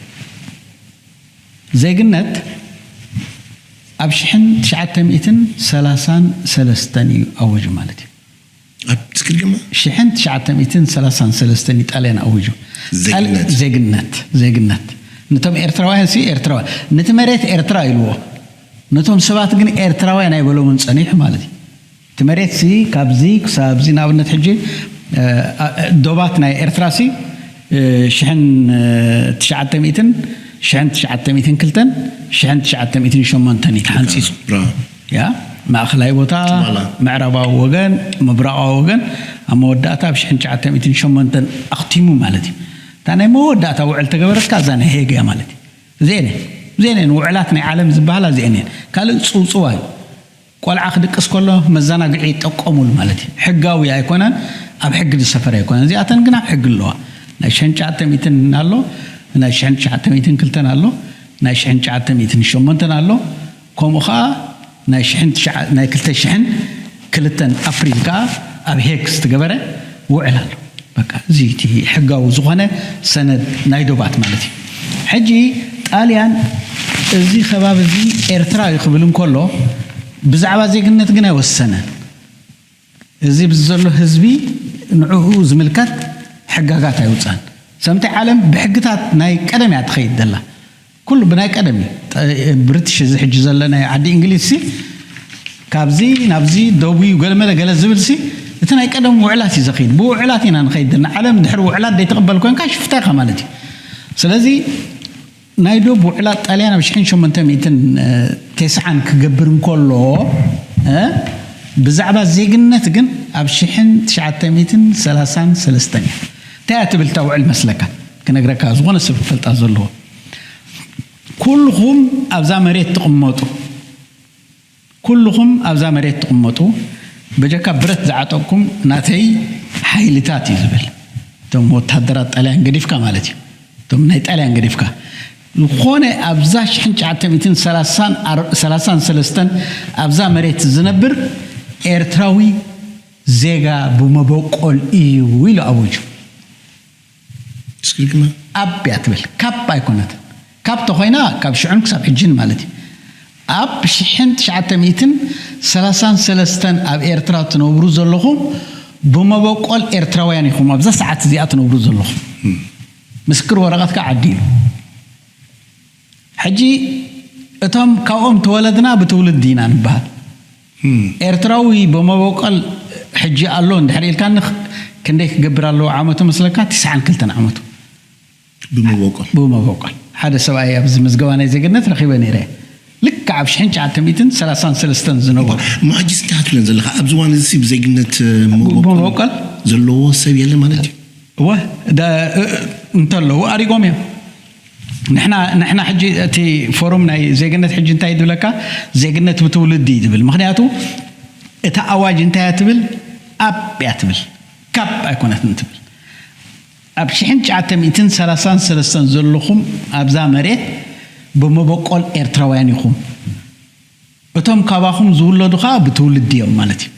ዜግነት ኣብ ሽሕን ትሽዓተ ሚእትን ሰላሳን ሰለስተን እዩ ኣወጁ ማለት እዩ። ኣብ ትክል ግማ ሽሕን ትሽዓተ ሚእትን ሰላሳን ሰለስተን ኢጣልያን ኣውጁ። ዜግነት። ዜግነት ዜግነት ነቶም ኤርትራውያን ሲ ኤርትራውያን ነቲ መሬት ኤርትራ ኢልዎ። ነቶም ሰባት ግን ኤርትራውያን ኣይበሎምን ጸኒሑ ማለት እዩ። እቲ መሬት ሲ ካብዚ ክሳብ ኣብዚ ንኣብነት ሕጂ እ፣ እ፣ ዶባት ናይ ኤርትራ ሲ እ፣ ሽሕን ትሽዓተ ሚእትን ሽሕን ትሽዓተ ሚእትን ክልተን ሽሕን ትሽዓተ ሚእትን ሸሞንተን እዩ ተሓንጺጹ። ራ ያ ማእኸላይ ቦታ ትማላ። ምዕራባዊ ወገን ምብራቓዊ ወገን ኣብ መወዳእታ ኣብ ሽሕን ትሽዓተ ሚእትን ሸሞንተን ኣኽቲሙ ማለት እዩ። እታ ናይ መወዳእታ ውዕል ተገበረት ከኣ እዛ ናይ ሄግ እያ ማለት እዩ። እዚኤን እየ እዚአን እየን ውዕላት ናይ ዓለም ዝበሃላ፣ እዚአን እየን። ካልእ ጽውጽዋ እዩ። ቆልዓ ክድቅስ ከሎ መዘናግዒ ይጠቀሙሉ ማለት እዩ። ሕጋዊ ኣይኮነን፣ ኣብ ሕጊ ዝሰፈረ ኣይኮነን። እዚኣተን ግን ኣብ ሕጊ ኣለዋ። ናይ ሽሕን ትሽዓተ ሚእትን ኣሎ፣ ናይ ሽሕን ትሽዓተ ሚእትን ክልተን ኣሎ፣ ናይ ሽሕን ትሽዓተ ሚእትን ሸሞንተን ኣሎ። ከምኡ ኸዓ ናይ ሽሕን ትሽዓ-፣ ናይ ክልተ ሽሕን ክልተን ኣፕሪል ከኣ ኣብ ሄግ ዝተገበረ ውዕል ኣሎ። በቃ፣ እዚ እቲ ሕጋዊ ዝኾነ ሰነድ ናይ ዶባት ማለት እዩ። ሕጂ ጣልያን እዚ ከባቢ እዚ ኤርትራ እዩ ክብል እንከሎ፣ ብዛዕባ ዜግነት ግን ኣይወሰነን። እዚ ብዚ ዘሎ ህዝቢ ንዕኡ ዝምልከት ሕጋጋት ኣይውጻን። ሰምቲ ዓለም ብሕግታት ናይ ቀደም እያ ትኸይድ ዘላ። ኩሉ ብናይ ቀደም እዩ። ጠ-፣ ብሪትሽ እዚ ሕጂ ዘሎ ናይ ዓዲ እንግሊዝ ሲ፣ ካብዚ ናብዚ ደው እዩ፣ ገለመለ ገለ ዝብል ሲ፣ እቲ ናይ ቀደም ውዕላት እዩ ዘኸይድ። ብውዕላት ኢና ንኸይድ ዘለና። ዓለም ድሕሪ ውዕላት ዘይትቕበል ኮንካ ሽፍታ ኢኻ ማለት እዩ። ስለዚ ናይ ዶብ ውዕላት ጣልያን ኣብ ሽሕን ሸሞንተ ሚእትን ተስዓን ክገብር እንከሎ፣ እ፣ ብዛዕባ ዜግነት ግን ኣብ ሽሕን ትሽዓተ ሚእትን ሰላሳን ሰለስተን እዩ። እንታይ እያ ትብል እታ ውዕል መስለካ? ክነግረካ፣ ዝኾነ ሰብ ክፈልጣ ዘለዎ። ኩልኹም ኣብዛ መሬት ትቕመጡ፣ ኩልኹም ኣብዛ መሬት ትቕመጡ፣ በጀካ ብረት ዝዓጠቕኩም ናተይ ሓይልታት እዩ ዝብል። እቶም ወታደራት ጣልያን ገዲፍካ ማለት እዩ። እቶም ናይ ጣልያን ገዲፍካ። ዝኾነ ኣብዛ ሽሕን ትሽዓተ ሚእትን ሰላሳን ኣር-፣ ሰላሳን ሰለስተን ኣብዛ መሬት ዝነብር ኤርትራዊ ዜጋ ብመበቆል እዩ ኢሉ ኣወጁ። እስክሪግማ ኣብ እያ ትብል። ካብ ኣይኮነትን። ካብ ተኾይና ካብ ሽዑን ክሳብ ሕጅን ማለት እዩ። ኣብ ሽሕን ትሽዓተ ሚእትን ሰላሳን ሰለስተን ኣብ ኤርትራ ትነብሩ ዘለኹም ብመበቆል ኤርትራውያን ኢኹም። ኣብዛ ሰዓት እዚኣ ትነብሩ ዘለኹም። ምስክር ወረቐት ከዓ ዓዲሉ። ሕጂ እቶም ካብኦም ተወለድና ብትውልዲ ኢና ንበሃል። እም። ኤርትራዊ ብመበቆል ሕጂ ኣሎ እንድሕር ኢልካኒ፣ ክንደይ ክገብር ኣለዎ ዓመቱ መስለካ? ትስዓን ክልተን ዓመቱ። ብመበቆል። ብመበቆል። ሓደ ሰብኣይ ኣብዚ ምዝገባ ናይ ዜግነት ረኺበ ነይረ። ልክዕ ኣብ ሽሕን ትሽዓተ ሚእትን ሰላሳን ሰለስተን ዝነበሩ። እሞ ሕጂስ እንታይ ክትብለን ዘለኻ? ኣብዚ እዋን እዚ ብዜግነት፣ እ፣ መበቆል ብመበቆል? ዘለዎ ሰብ የለ ማለት እዩ? እወ፣ ዳ-፣ እ-፣ እንተለዉ ኣሪጎም እዮም። ንሕና፣ ንሕና ሕጂ እቲ ፎሩም ናይ ዜግነት ሕጂ እንታይ እዩ ዝብለካ? ዜግነት ብትውልዲ እዩ ዝብል። ምኽንያቱ እታ ኣዋጅ እንታይ እያ ትብል? ኣብ እያ ትብል። ካብ ኣይኮነትን ትብል። ኣብ ሽሕን ትሽዓተ ሚእትን ሰላሳን ሰለስተን ዘለኹም ኣብዛ መሬት ብመበቆል ኤርትራውያን ኢኹም። እቶም ካባኹም ዝውለዱ ኸኣ ብትውልዲ እዮም ማለት እዩ።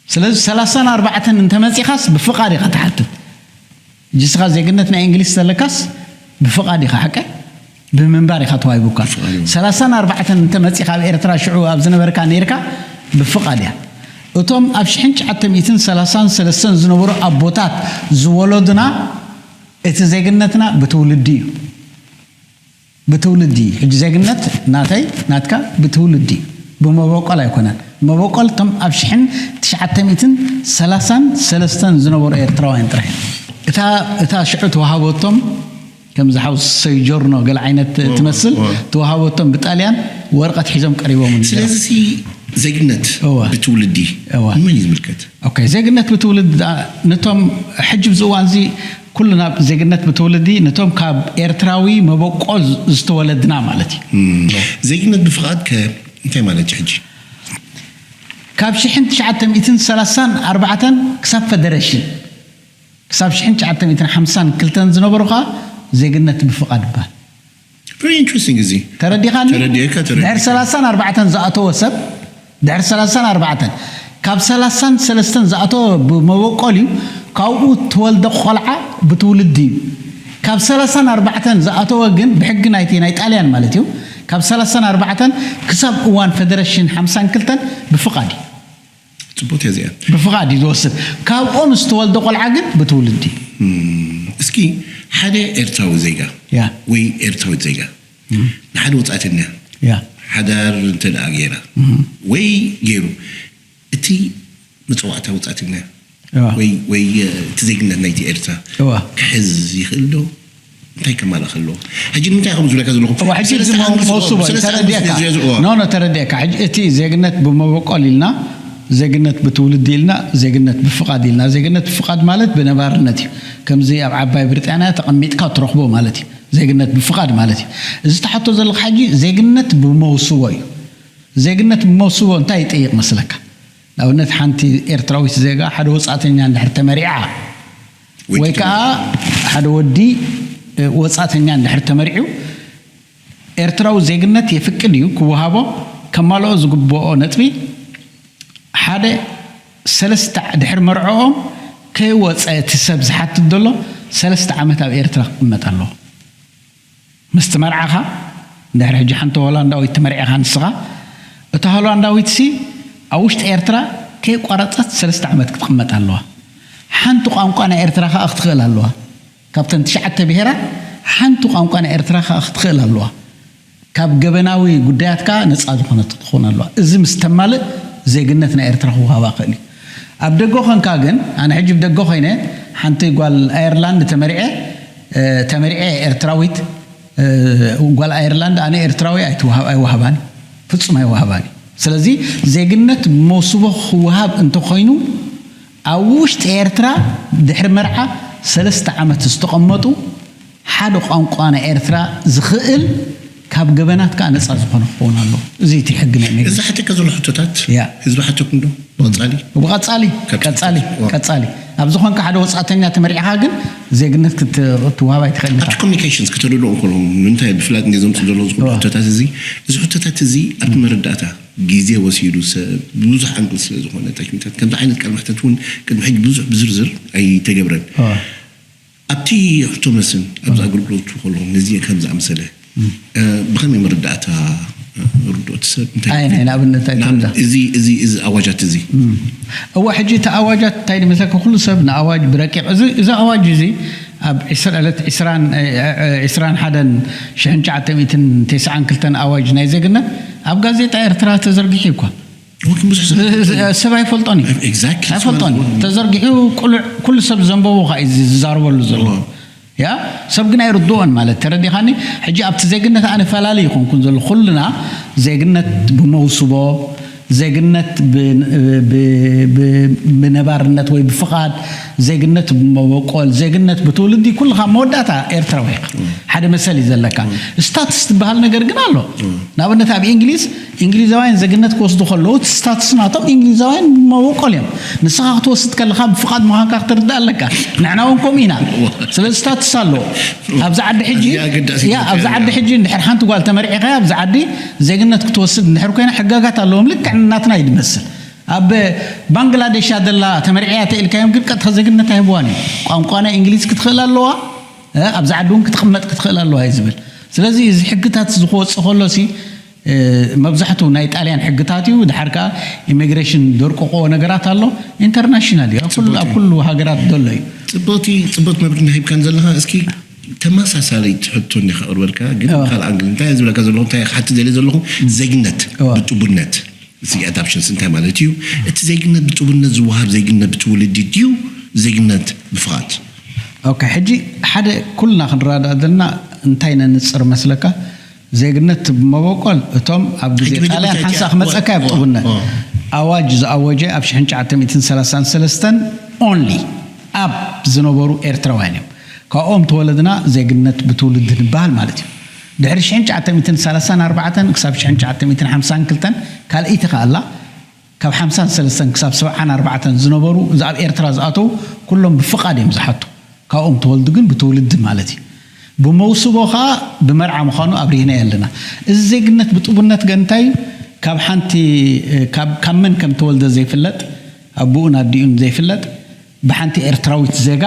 ስለዚ ሰላሳን ኣርባዕተን እንተመጺኻስ ብፍቓድ ኢኻ ትሓትት። ጅስኻ ዜግነት ናይ እንግሊዝ ዘለካስ ብፍቓድ ኢኻ፣ ሓቀይ? ብምንባር ኢኻ ተዋሂቡካ። ብፍቓድ እዩ። ሰላሳን ኣርባዕተን እንተመጺኻ ኣብ ኤርትራ ሽዑ ኣብ ዝነበርካ ነይርካ ብፍቓድ እያ። እቶም ኣብ ሽሕን ትሽዓተ ሚእትን ሰላሳን ሰለስተን ዝነበሩ ኣቦታት ዝወለዱና እቲ ዜግነትና ብትውልዲ እዩ። ብትውልዲ፣ ሕጂ ዜግነት ናተይ ናትካ ብትውልዲ፣ ብመበቆል ኣይኮነን። መበቆል እቶም ኣብ ሽሕን ትሽዓተ ሚእትን ሰላሳን ሰለስተን ዝነበሩ ኤርትራውያን ጥራሕ እዮም። እታ፣ እታ ሽዑ ተዋሃበቶም፣ ከምዚ ሓውስ ሶይጆርኖ ገለ ዓይነት እወ፣ ትመስል፣ እወ። ተዋሃበቶም ብጣልያን ወረቐት ሒዞም ቀሪቦም ነይሮም። ስለዚ ሲ ዜግነት እወ። ብትውልዲ እወ። ንመን እዩ ዝምልከት? ኦኬ፣ ዜግነት ብትውልዲ፣ ኣ፣ ነቶም ሕጂ ኣብዚ እዋን እዚ ኩልና ዜግነት ብትውልዲ ነቶም ካብ ኤርትራዊ መበቆል ዝተወለድና ማለት እዩ። እም። ዜግነት ብፍቓድ ከ እንታይ ማለት እዩ ሕጂ? ካብ ሽሕን ትሽዓተ ሚእትን ሰላሳን ኣርባዕተን ክሳብ ፈደረሽን፣ ክሳብ ሽሕን ትሽዓተ ሚእትን ሓምሳን ክልተን ዝነበሩ ኸኣ ዜግነት ብፍቓድ ይበሃል። Very interesting እዚ። ተረዲኻኒ? ተረዲኤካ፣ ተረዲኤካ። ድሕሪ ሰላሳን ኣርባዕተን ዝኣተወ ሰብ፣ ድሕሪ ሰላሳን ኣርባዕተን፣ ካብ ሰላሳን ሰለስተን ዝኣተወ ብመበቆል እዩ፣ ካብኡ እተወልደ ቆልዓ ብትውልዲ እዩ። ካብ ሰላሳን ኣርባዕተን ዝኣተወ ግን ብሕጊ ናይቲ ናይ ጣልያን ማለት እዩ፣ ካብ ሰላሳን ኣርባዕተን ክሳብ እዋን ፈደረሽን ሓምሳን ክልተን ብፍቓድ እዩ። ጽቡቕ እያ እዚኣ። ብፍቓድ እዩ ዝወስድ። ካብኦም ዝተወልደ ቆልዓ ግን ብትውልዲ። እም፣ እስኪ ሓደ ኤርትራዊ ዜጋ ያ። ወይ ኤርትራዊት ዜጋ እም። ንሓደ ወጻእተኛ ያ። ሓዳር እንተ ደኣ ገይራ እም። ወይ ገይሩ፣ እቲ መጸዋዕታ ወጻእተኛ ያ። ወይ፣ ወይ፣ እ፣ እቲ ዜግነት ናይቲ ኤርትራ እዋ። ክሕዝ ይኽእል ዶ? እንታይ ከማልእ ከለዎ? ሕጂ ንምንታይ ከም ዝብለካ ዘለኹ? እዋ፣ ሕጂ ሰለስተ እዚ ዓመት መውሱ ዝቆም፣ በል፣ ሰለስተ ዓመት ተረዲእካ። ዝቆም፣ እዋ። ኖ፣ ኖ፣ ተረዲእካ። ሕጂ እቲ ዜግነት ብመበቆል ኢልና፣ ዜግነት ብትውልዲ ኢልና፣ ዜግነት ብፍቓድ ኢልና። ዜግነት ብፍቓድ ማለት ብነባርነት እዩ። ከምዚ ኣብ ዓባይ ብሪጣንያ ተቐሚጥካ ትረኽቦ ማለት እዩ። ዜግነት ብፍቓድ ማለት እዩ። እዚ ትሓቶ ዘለኻ ሕጂ ዜግነት ብመውስቦ እዩ። ዜግነት ብመውስቦ እንታይ ይጠይቕ መስለካ? ንኣብነት ሓንቲ ኤርትራዊት ዜጋ ሓደ ወጻእተኛ እንድሕር ተመሪዓ ወይ ከዓ ሓደ ወዲ ወጻእተኛ እንድሕር ተመሪዑ ኤርትራዊ ዜግነት የፍቅድ እዩ ክወሃቦ። ከማልኦ ዝግብኦ ነጥቢ ሓደ ሰለስተ ድሕሪ መርዕኦም ከይወፀ እቲ ሰብ ዝሓትት ዘሎ ሰለስተ ዓመት ኣብ ኤርትራ ክቕመጥ ኣለዎ። ምስቲ መርዓኻ እንድሕር ሕጂ ሓንቲ ሆላንዳዊት ተመርዒኻ ንስኻ እታ ሆላንዳዊት ሲ ኣብ ውሽጢ ኤርትራ ከይቋረፀት ሰለስተ ዓመት ክትቕመጥ ኣለዋ። ሓንቲ ቋንቋ ናይ ኤርትራ ከዓ ክትኽእል ኣለዋ። ካብተን ትሽዓተ ብሄራት ሓንቲ ቋንቋ ናይ ኤርትራ ከዓ ክትኽእል ኣለዋ። ካብ ገበናዊ ጉዳያት ከዓ ነፃ ዝኾነት ክትኾን ኣለዋ። እዚ ምስ ተማልእ ዜግነት ናይ ኤርትራ ክወሃባ ክእል እዩ። ኣብ ደገ ኮንካ ግን ኣነ ሕጂ ብደገ ኮይነ ሓንቲ ጓል ኣየርላንድ ተመሪዐ ተመሪዐ ኤርትራዊት ጓል ኣየርላንድ ኣነ ኤርትራዊ ኣይወሃባን፣ ፍፁም ኣይወሃባን። ስለዚ ዜግነት መውስቦ ክወሃብ እንተኮይኑ ኣብ ውሽጢ ኤርትራ ድሕሪ መርዓ ሰለስተ ዓመት ዝተቐመጡ ሓደ ቋንቋ ናይ ኤርትራ ዝኽእል ካብ ገበናት ከዓ ነፃ ዝኾነ ክኸውን ኣለዎ። እዚ እቲ ሕጊ ናይ ኢሚግሬሽን። እዚ ሓተካ ዘሎ ሕቶታት ህዝቢ ሓተኩም ዶ? ብቐፃሊ ብቐፃሊ ቀፃሊ ቀፃሊ ኣብ ዝኾንካ ሓደ ወፃእተኛ ተመሪዕኻ ግን ዜግነት ክትዋሃብ ኣይትኽእል። ኣብቲ ኮሚኒኬሽንስ ከተልልኦ ከለኹም ንምንታይ ብፍላጥ እንደ ዘምፅእ ዘሎ ዝኾኑ ሕቶታት እዚ እዚ ሕቶታት እዚ ኣብቲ መረዳእታ ግዜ ወሲዱ ሰብ ብዙሕ ዓንቅል ስለ ዝኾነ ታሽሚታት ከምዚ ዓይነት ቃል መሕተት እውን ቅድሚ ሕጂ ብዙሕ ብዝርዝር ኣይተገብረን። ኣብቲ ሕቶ መስን ኣብዚ ኣገልግሎት ከለኹም ነዚ ከም ዝኣመሰለ ብኸመይ መረዳእታ ርድኦ እቲ ሰብ እንታይ ኣይ ናይ ንኣብነት እንታይ ትብላ? እዚ እዚ እዚ ኣዋጃት እዚ እዋ ሕጂ እቲ ኣዋጃት እንታይ ድመስለካ ኩሉ ሰብ ንኣዋጅ ብረቂቕ እዚ እዚ ኣዋጅ እዚ ኣብ ዕስራ ዕለት ዕስራን ዕስራን ሓደን ሽሕን ትሽዓተ ሚእትን ተስዓን ክልተን ኣዋጅ ናይ ዜግነት ኣብ ጋዜጣ ኤርትራ ተዘርጊሑ እኳ ወኪ ብዙሕ ሰብ ሰብ ኣይፈልጦን እዩ። Exactly. ኣይፈልጦን እዩ። ተዘርጊሑ ቁሉዕ ኩሉ ሰብ ዘንበቦ ከዓ እዩ ዝዛረበሉ ዘሎ። ያ ሰብ ግን ኣይርድኦን ማለት ተረዲኻኒ። ሕጂ ኣብቲ ዜግነት ኣነ ፈላሊ ይኾንኩን ዘሎ ኩልና ዜግነት ብመውስቦ ዜግነት ብነባርነት ወይ ብፍቓድ ዜግነት ብመበቆል ዜግነት ብትውልዲ ኩልኻ መወዳእታ ኤርትራዊ ኢኻ። ሓደ መሰል እዩ ዘለካ። ስታትስ ትበሃል ነገር ግን ኣሎ። ንኣብነት ኣብ እንግሊዝ እንግሊዛውያን ዜግነት ክወስዱ ከለዉ እቲ ስታትስ ናቶም እንግሊዛውያን ብመበቆል እዮም። ንስኻ ክትወስድ ከለኻ ብፍቓድ ምዃንካ ክትርዳእ ኣለካ። ንሕና እውን ከምኡ ኢና። ስለዚ ስታትስ ኣሎ። ኣብዚ ዓዲ ሕጂ ኣብዚ ዓዲ ሕጂ እንድሕር ሓንቲ ጓል ተመርዒኻ ኣብዚ ዓዲ ዜግነት ክትወስድ እንድሕር ኮይና ሕጋጋት ኣለዎም። ልክዕ ናትና እዩ ዝመስል። ኣብ ባንግላዴሽ እያ ዘላ ተመርዒያ ተኢልካዮም ግን ቀጥታ ዜግነት ኣይህብዋን እዩ። ቋንቋ ናይ እንግሊዝ ክትኽእል ኣለዋ። ኣብዚ ዓዲ እውን ክትቕመጥ ክትኽእል ኣለዋ እዩ ዝብል። ስለዚ እዚ ሕግታት እዚ ክወፅእ ከሎ ሲ መብዛሕትኡ ናይ ጣልያን ሕግታት እዩ። ድሓር ከዓ ኢሚግሬሽን ዘርቀቆዎ ነገራት ኣሎ። ኢንተርናሽናል እዩ። ኣብ ኩሉ ሃገራት ዘሎ እዩ። ፅብቕቲ ፅብቕቲ መብርሂ ሂብካን ዘለኻ እስኪ ተመሳሳለይ ትሕቶ እንዲኻ ቅርበልካ ግን ካልእ ኣንግል እንታይ ዝብለካ ዘለኹ እንታይ ክሓትት ዘለ ዘለኹ ዜግነት ብጥቡነት እዚ ኣዳፕሽንስ እንታይ ማለት እዩ? እቲ ዜግነት ብጥቡነት ዝወሃብ ዜግነት ብትውልዲ ድዩ ዜግነት ብፍቓድ? ኦኬ ሕጂ ሓደ ኩልና ክንረዳእ ዘለና እንታይ ነንፅር መስለካ ዜግነት ብመበቆል እቶም ኣብ ግዜ ጣልያን ሓንሳእ ክመፀካ እዩ ብጥቡነት ኣዋጅ ዝኣወጀ ኣብ ሽሕን ትሽዓተ ሚእትን ሰላሳን ሰለስተን ኦንሊ ኣብ ዝነበሩ ኤርትራውያን እዮም። ካብኦም ተወለድና ዜግነት ብትውልዲ ንበሃል ማለት እዩ። ድሕሪ ሽሕን ትሽዓተ ሚእትን ሰላሳን ኣርባዕተን ክሳብ ሽሕን ትሽዓተ ሚእትን ሓምሳን ክልተን ካልኣይቲ ከኣ ኣላ። ካብ ሓምሳን ሰለስተን ክሳብ ሰብዓን ኣርባዕተን ዝነበሩ እዚ ኣብ ኤርትራ ዝኣተዉ ኩሎም ብፍቓድ እዮም ዝሓቱ። ካብኦም ተወልዱ ግን ብትውልዲ ማለት እዩ። ብመውስቦ ከኣ ብመርዓ ምዃኑ ኣብሪህናዮ ኣለና። እዚ ዜግነት ብጥቡነት ገ እንታይ እዩ? ካብ ሓንቲ ካብ መን ከም ተወልደ ዘይፍለጥ ኣቦኡን ኣዲኡን ዘይፍለጥ ብሓንቲ ኤርትራዊት ዜጋ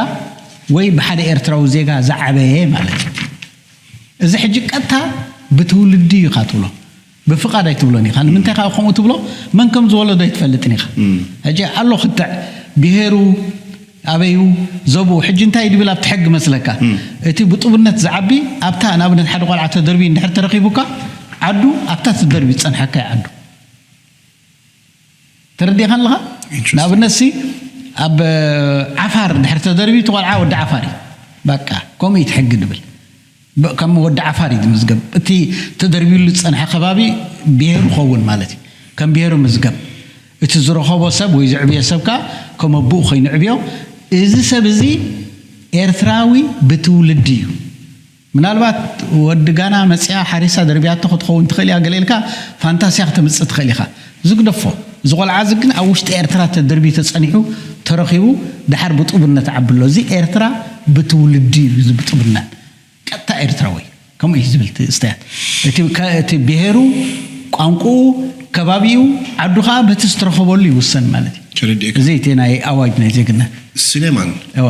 ወይ ብሓደ ኤርትራዊ ዜጋ ዝዓበየ ማለት እዩ። እዚ ሕጂ ቀጥታ ብትውልዲ ኢኻ ትብሎ፣ ብፍቓድ ኣይትብሎን ኢኻ። ንምንታይ ካብ ከምኡ ትብሎ? መን ከም ዝወለዶ ኣይትፈልጥን ኢኻ። ሕጂ ኣሎ ክትዕ ብሄሩ ኣበዩ ዘብኡ ሕጂ እንታይ ድብል ኣብቲ ሕጊ መስለካ እቲ ብጡብነት ዝዓቢ ኣብታ ንኣብነት ሓደ ቆልዓ ተደርቢ እንድሕር ተረኺቡካ ዓዱ ኣብታ ትደርቢ ዝፀንሐካ እዩ ዓዱ ተረዲኻ ኣለኻ ንኣብነት ሲ ኣብ ዓፋር ድሕር ተደርቢ እቲ ቆልዓ ወዲ ዓፋር እዩ በቃ ከምኡ እዩ እቲ ሕጊ ድብል ከም ወዲ ዓፋር እዩ ዝምዝገብ እቲ ተደርቢሉ ዝፀንሐ ከባቢ ብሄሩ ኸውን ማለት እዩ ከም ብሄሩ ምዝገብ እቲ ዝረኸቦ ሰብ ወይ ዝዕብዮ ሰብ ከዓ ከም ኣቦኡ ኮይኑ ዕብዮ እዚ ሰብ እዚ ኤርትራዊ ብትውልዲ እዩ ምናልባት ወዲ ጋና መፅያ ሓሪሳ ደርቢያቶ ክትኸውን ትኽእል እያ፣ ገለ ኢልካ ፋንታስያ ክተምፅእ ትኽእል ኢኻ። ዝግደፎ፣ እዚ ቆልዓ እዚ ግን ኣብ ውሽጢ ኤርትራ ተደርቢ ተፀኒሑ ተረኺቡ፣ ድሓር ብጡብነት ዓብሎ። እዚ ኤርትራ ብትውልዲ እዩ፣ እዚ ብጡብነት ቀጥታ ኤርትራዊ ከምኡ እዩ ዝብል እቲ እስተያት። እቲ ከ- እቲ ብሄሩ፣ ቋንቋኡ፣ ከባቢኡ፣ ዓዱ ከዓ በቲ ዝተረኸበሉ ይውሰን ማለት እዩ። ተረዲእካ። እዚ እቲ ናይ ኣዋጅ ናይ ዜግነት ስሌማን እዋ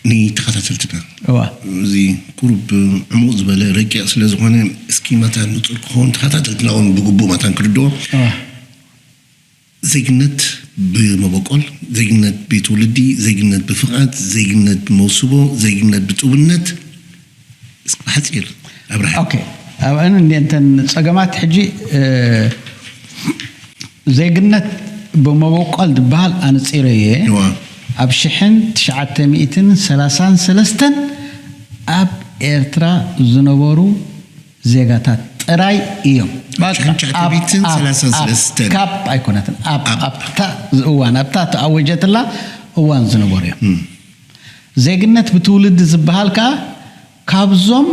ንተኸታተልትና እዋ እዚ ቁሩብ ዕሙቕ ዝበለ ረቂቕ ስለ ዝኾነ እስኪ መታን ንጹር ክኸውን ተኸታተልትና እውን ብግቡእ መታን ክርድዎ እዋ ዜግነት ብመበቆል ዜግነት ብትውልዲ ዜግነት ብፍቓድ ዜግነት ብመውስቦ ዜግነት ብጥውነት እስኪ ብሓፂር ኣብርሃ ኦኬ ኣብአን እንዴንተን ጸገማት ሕጂ እ፣ ዜግነት ብመበቆል ዝበሃል ኣነጺረ እየ እዋ ኣብ ሽሕን ትሽዓተ ሚእትን ሰላሳን ሰለስተን ኣብ ኤርትራ ዝነበሩ ዜጋታት ጥራይ እዮም ሽሕን ትሽዓተ ሚእትን ሰላሳን ሰለስተን ካብ ኣይኮነትን ኣብ ኣብታ እዋን ኣብታ ተኣወጀትላ እዋን ዝነበሩ እዮም ዜግነት ብትውልዲ ዝበሃል ከዓ ካብዞም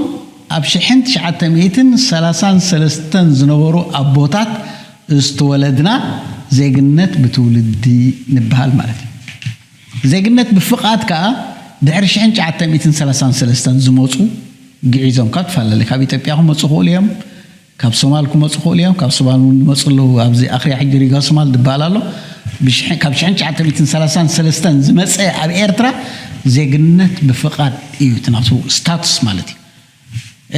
ኣብ ሽሕን ትሽዓተ ሚእትን ሰላሳን ሰለስተን ዝነበሩ ኣቦታት ዝተወለድና ዜግነት ብትውልዲ ንበሃል ማለት እዩ። ዜግነት ብፍቓድ ከዓ ድሕሪ ሽሕን ትሽዓተ ሚእትን ሰላሳን ሰለስተን ዝመፁ ግዒዞም ካብ ትፈላለዩ ካብ ኢትዮጵያ ክመፁ ክእሉ እዮም ካብ ሶማል ክመፁ ክእሉ እዮም ካብ ሶማል እውን ዝመፁ ኣለዉ ኣብዚ ኣኽርያ ሕጂ ሪጋ ሶማል ዝበሃል ኣሎ ካብ ሽሕን ትሽዓተ ሚእትን ሰላሳን ሰለስተን ዝመፀ ኣብ ኤርትራ ዜግነት ብፍቓድ እዩ እቲ ናቱ ስታቱስ ማለት እዩ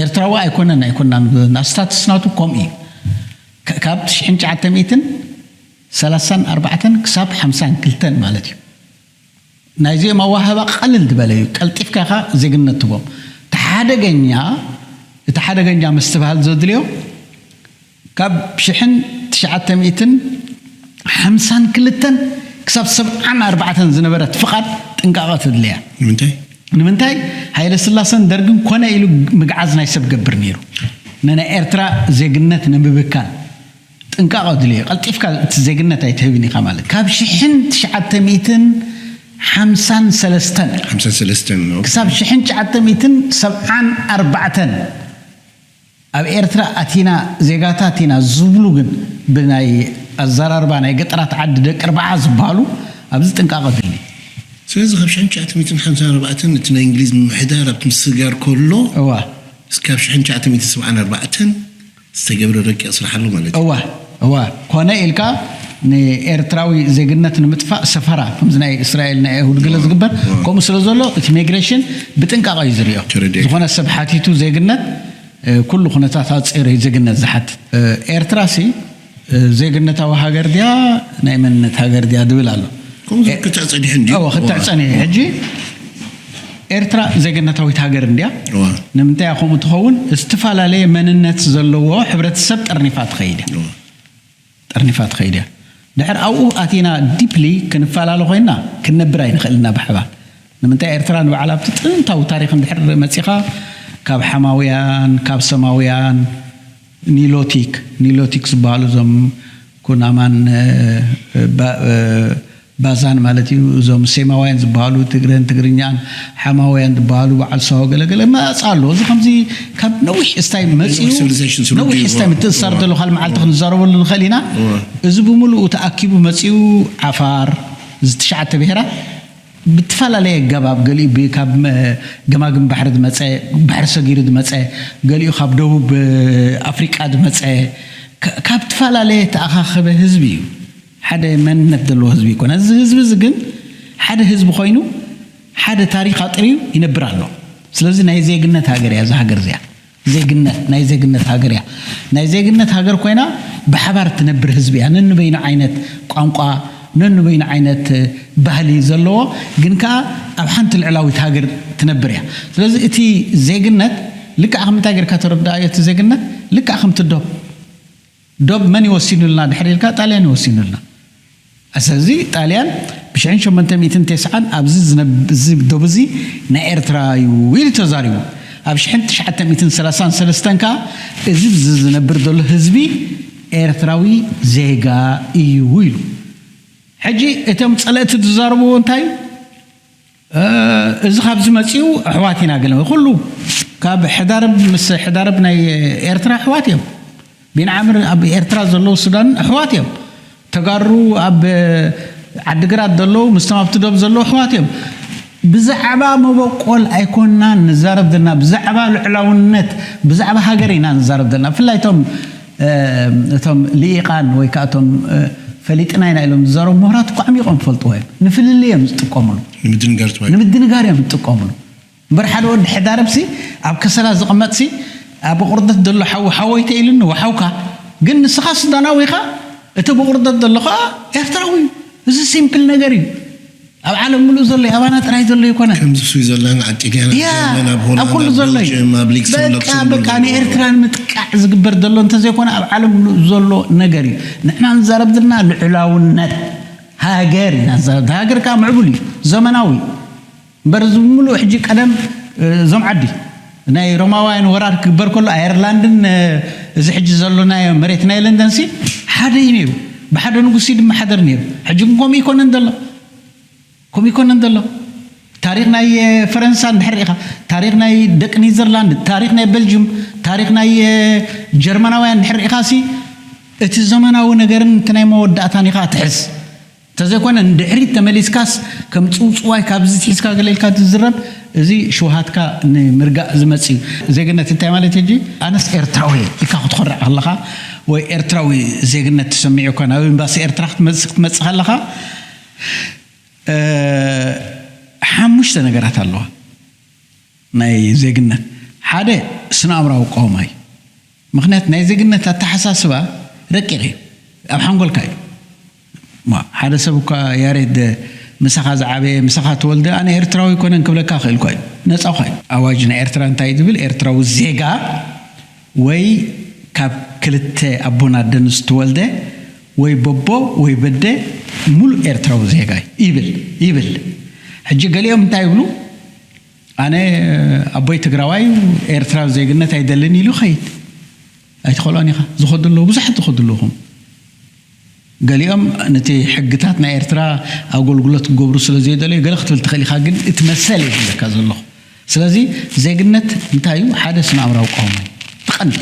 ኤርትራዊ ኣይኮነን ኣይኮናን ናብ ስታቱስ ናቱ ከምኡ እዩ ካብ ሽሕን ትሽዓተ ሚእትን ሰላሳን ኣርባዕተን ክሳብ ሓምሳን ክልተን ማለት እዩ ናይዚኦም ኣዋህባ ቀልል ዝበለ እዩ ቀልጢፍካ ኢኻ ዜግነት ትቦም ተሓደገኛ እቲ ሓደገኛ ምስትብሃል ዘድልዮ ካብ ሽሕን ትሽዓተ ሚእትን ሓምሳን ክልተን ክሳብ ሰብዓን ኣርባዕተን ዝነበረት ፍቓድ ጥንቃቐ ተድልያ ንምንታይ ንምንታይ ሃይለ ስላሰን ደርግን ኮነ ኢሉ ምግዓዝ ናይ ሰብ ገብር ነይሩ ንናይ ኤርትራ ዜግነት ንምብካል ጥንቃቐ ድልዮ ቀልጢፍካ እቲ ዜግነት ኣይትህብን ኢኻ ማለት ካብ ሽሕን ትሽዓተ ሚእትን ሓምሳን ሰለስተን ሓምሳን ሰለስተን ክሳብ ሽሕን ትሽዓተ ሚእትን ሰብዓን ኣርባዕተን ኣብ ኤርትራ ኣቲና ዜጋታት ኢና ዝብሉ ግን ብናይ ኣዘራርባ ናይ ገጠራት ዓዲ ደቂ ኣርባዓ ዝበሃሉ ኣብዚ ጥንቃቐ ድሊ ስለዚ ካብ ሽሕን ትሽዓተ ሚእትን ሓምሳን ኣርባዕተን እቲ ናይ እንግሊዝ ምምሕዳር ኣብቲ ምስግጋር ከሎ እዋ እስካብ ሽሕን ትሽዓተ ሚእትን ሰብዓን ኣርባዕተን ዝተገብረ ረቂቕ ስራሕ ኣሎ ማለት እዩ እዋ እዋ ኮነ ኢልካ ንኤርትራዊ ዜግነት ንምጥፋእ ሰፈራ ከምዚ ናይ እስራኤል ናይ ኣይሁድ ገለ ዝግበር ከምኡ ስለ ዘሎ እቲ ሚግሬሽን ብጥንቃቐ እዩ ዝሪኦ ተረዲኤ። ዝኾነ ሰብ ሓቲቱ ዜግነት እ፣ ኩሉ ኩነታት ኣፅር እዩ ዜግነት ዝሓትት እ፣ ኤርትራ ሲ እ፣ ዜግነታዊ ሃገር ድያ ናይ መንነት ሃገር ድያ ድብል ኣሎ ከምኡ ክትዕ ፀኒሑ እንድዩ እዎ ክትዕ ፀኒሑ ሕጂ ኤርትራ ዜግነታዊት ሃገር እንድያ እዋ ንምንታይ ከምኡ ትኸውን ዝተፈላለየ መንነት ዘለዎ ሕብረተሰብ ጠርኒፋ ትኸይድ እያ እዋ ጠርኒፋ ትኸይድ እያ ድሕር ኣብኡ ኣቲና ዲፕሊ ክንፈላለ ኮይና ክንነብር ኣይንኽእልና ብሓባር ንምንታይ ኤርትራ ንባዕላ ኣብቲ ጥንታዊ ታሪክ እንድሕር መፂኻ ካብ ሓማውያን ካብ ሰማውያን ኒሎቲክ ኒሎቲክ ዝበሃሉ እዞም ኩናማን እ፣ ባ- እ፣ ባዛን ማለት እዩ እዞም ሴማውያን ዝበሃሉ ትግረን ትግርኛን ሓማውያን ዝበሃሉ በዓል ሰው ገለገለ መፅ ኣሎ እዚ ከምዚ ካብ ነዊሕ እስታይ መፅኡ ነዊሕ civilization ስለ ነዊሕ ድዩ? እስታይ ምትእሳር ዘሎ ካልእ መዓልቲ ክንዛረበሉ ንኽእል ኢና እወ። እዚ ብምሉኡ ተኣኪቡ መፅኡ ዓፋር እዚ ትሽዓተ ብሄራት ብትፈላለየ ኣገባብ ገሊኡ ብ- ካብ መ- ገማግም ባሕሪ ዝመፀ ባሕሪ ሰጊሩ ዝመፀ ገሊኡ ካብ ደቡብ እ፣ ኣፍሪቃ ዝመፀ ካ- ካብ ትፈላለየ ተኣኻኸበ ህዝቢ እዩ ሓደ መንነት ዘለዎ ህዝቢ ይኮነ እዚ ህዝቢ እዚ ግን ሓደ ህዝቢ ኮይኑ ሓደ ታሪክ ኣጥርዩ ይነብር ኣሎ ስለዚ ናይ ዜግነት ሃገር እያ እዛ ሃገር እዚኣ ዜግነት ናይ ዜግነት ሃገር እያ ናይ ዜግነት ሃገር ኮይና ብሓባር ትነብር ህዝቢ እያ ነንበይኑ ዓይነት ቋንቋ ነንበይኑ ዓይነት ባህሊ ዘለዎ ግን ከዓ ኣብ ሓንቲ ልዕላዊት ሃገር ትነብር እያ ስለዚ እቲ ዜግነት ልክዓ ከምንታይ ጌርካ ተረዳእዮ እቲ ዜግነት ልክዓ ከምቲ ዶብ ዶብ መን ይወሲኑልና ድሕር ኢልካ ጣልያን ይወሲኑልና ስለዚ ጣልያን ብሽሕን ሸሞንተ ሚእትን ተስዓን ኣብዚ ዝነብ- እዚ ዶብ እዚ ናይ ኤርትራ እዩ ኢሉ ተዛሪቡ ኣብ ሽሕን ትሽዓተ ሚእትን ሰላሳን ሰለስተን ከዓ እዚ ብዚ ዝነብር ዘሎ ህዝቢ ኤርትራዊ ዜጋ እዩ ኢሉ ሕጂ እቶም ፀለእቲ ዝዛረብዎ እንታይ እዩ እ፣ እዚ ካብዚ መፂኡ ኣሕዋት ኢና ገለ ኩሉ ካብ ሕዳርብ ምስ ሕዳርብ ናይ ኤርትራ ኣሕዋት እዮም። ቢንዓምር ኣብ ኤርትራ ዘለዉ ሱዳን ኣሕዋት እዮም። ተጋሩ ኣብ ዓድግራት ዘለዉ ምስቶም ኣብቲ ዶብ ዘለዉ ኣሕዋት እዮም። ብዛዕባ መበቆል ኣይኮንና ንዛረብ ዘለና፣ ብዛዕባ ልዕላውነት፣ ብዛዕባ ሃገር ኢና ንዛረብ ዘለና። ብፍላይ እቶም እቶም ልኢቓን ወይ ከዓ እቶም ፈሊጥና ኢና ኢሎም ዝዛረቡ ምሁራት እኮ ዓሚቖም ፈልጥዎ እዮም። ንፍልልይ እዮም ዝጥቀምሉ። ንምድንጋር ጥራይ። ንምድንጋር እዮም ዝጥቀምሉ። እምበር ሓደ ወዲ ሕዳርብሲ ኣብ ከሰላ ዝቕመጥሲ ኣብ ቁርደት ዘሎ ሓው ሓወይተ ኢሉኒ ወሓውካ። ግን ንስኻ ሱዳናዊ ኢኻ፣ እቲ ብቑርደት ዘሎ ኸዓ ኤርትራዊ እዩ። እዚ ሲምፕል ነገር እዩ። ኣብ ዓለም ምሉእ ዘሎ እዩ፣ ኣባና ጥራይ ዘሎ ኣይኮነን። ከምዚ ስዊዘርላንድ፣ ኣብ ጣልያን፣ ኣብ ያ፣ ጀርመን፣ ኣብ ኣብ ሆላንድ፣ ኩሉ ኣብ ዘሎ እዩ። ቤልጅየም፣ ኣብ ሉክሰምበርግ በቃ፣ ዘሎ በቃ፣ ዘሎ። ንኤርትራ ንምጥቃዕ ዝግበር ዘሎ እንተዘይኮነ ኣብ ዓለም ምሉእ ዘሎ ነገር እዩ። ንሕና ንዛረብ ዘለና ልዑላውነት ሃገር ኢና ንዛረብ። ሃገር ከዓ ምዕቡል እዩ፣ ዘመናዊ እዩ። እምበር እዚ ብምሉእ ሕጂ ቀደም፣ እ፣ እዞም ዓዲ ናይ ሮማውያን ወራር ክግበር ከሎ ኣየርላንድን፣ እ፣ እዚ ሕጂ ዘሎ ናይ መሬት ናይ ለንደንሲ ሓደ እዩ ነይሩ። ብሓደ ንጉሲ ድማ ሓደር ነይሩ። ሕጂ ግን ከምኡ ይኮነን ዘሎ። ከምኡ ይኮነን ዘሎ። ታሪኽ ናይ፣ እ፣ ፈረንሳ እንድሕር ኢኻ፣ ታሪኽ ናይ ደቂ ኔዘርላንድ፣ ታሪኽ ናይ ቤልጅዩም፣ ታሪኽ ናይ፣ እ፣ ጀርመናውያን እንድሕር ኢኻሲ እቲ ዘመናዊ ነገርን እቲ ናይ መወዳእታን ኢኻ ትሕዝ። እንተዘይኮነ ንድሕሪት ተመሊስካስ ከም ጽውጽዋይ ካብዚ ትሒዝካ ገለ ኢልካ ትዝረብ፣ እዚ ሽውሃትካ ንምርጋእ ዝመጽእ እዩ። ዜግነት እንታይ ማለት ሕጂ? ኣነስ ኤርትራዊ እየ ኢልካ ክትኾርዕ ከለኻ ወይ ኤርትራዊ ዜግነት ተሰሚዑካ ናብ ኤምባሲ ኤርትራ ክትመጽእ፣ ክትመጽእ ከለኻ፣ እ፣ ሓሙሽተ ነገራት ኣለዋ። ናይ ዜግነት ሓደ ስነ ኣእምራዊ ቃውማ እዩ። ምኽንያት ናይ ዜግነት ኣተሓሳስባ ረቂቕ እዩ፣ ኣብ ሓንጎልካ እዩ። ማ፣ ሓደ ሰብ እኳ ያሬድ ምሳኻ ዝዓበየ፣ ምሳኻ ተወልደ፣ ኣነ ኤርትራዊ ኣይኮነን ክብለካ ክእል እኳ እዩ። ነጻ እኳ እዩ። ኣዋጅ ናይ ኤርትራ እንታይ እዩ ዝብል? ኤርትራዊ ዜጋ ወይ ካብ ክልተ ኣቦን ኣደን ዝተወልደ ወይ በቦ ወይ በደ ሙሉእ ኤርትራዊ ዜጋ እዩ ይብል፣ ይብል። ሕጂ ገሊኦም እንታይ ይብሉ? ኣነ ኣቦይ ትግራዋይ እዩ፣ ኤርትራዊ ዜግነት ኣይደልን ኢሉ ይኸይድ። ኣይትኸልኦን ኢኻ። ዝኸዱ ኣለዉ፣ ብዙሓት ዝኸዱ ኣለዉ። ገሊኦም ነቲ ሕግታት ናይ ኤርትራ ኣገልግሎት ክገብሩ ስለ ዘይደለዩ ገለ ክትብል ትኽእል ኢኻ፣ ግን እቲ መሰል እየ ዝብለካ ዘለኹ። ስለዚ ዜግነት እንታይ እዩ? ሓደ ስነ ኣእምራዊ ቃውማ እዩ። እቲ ቀንዲ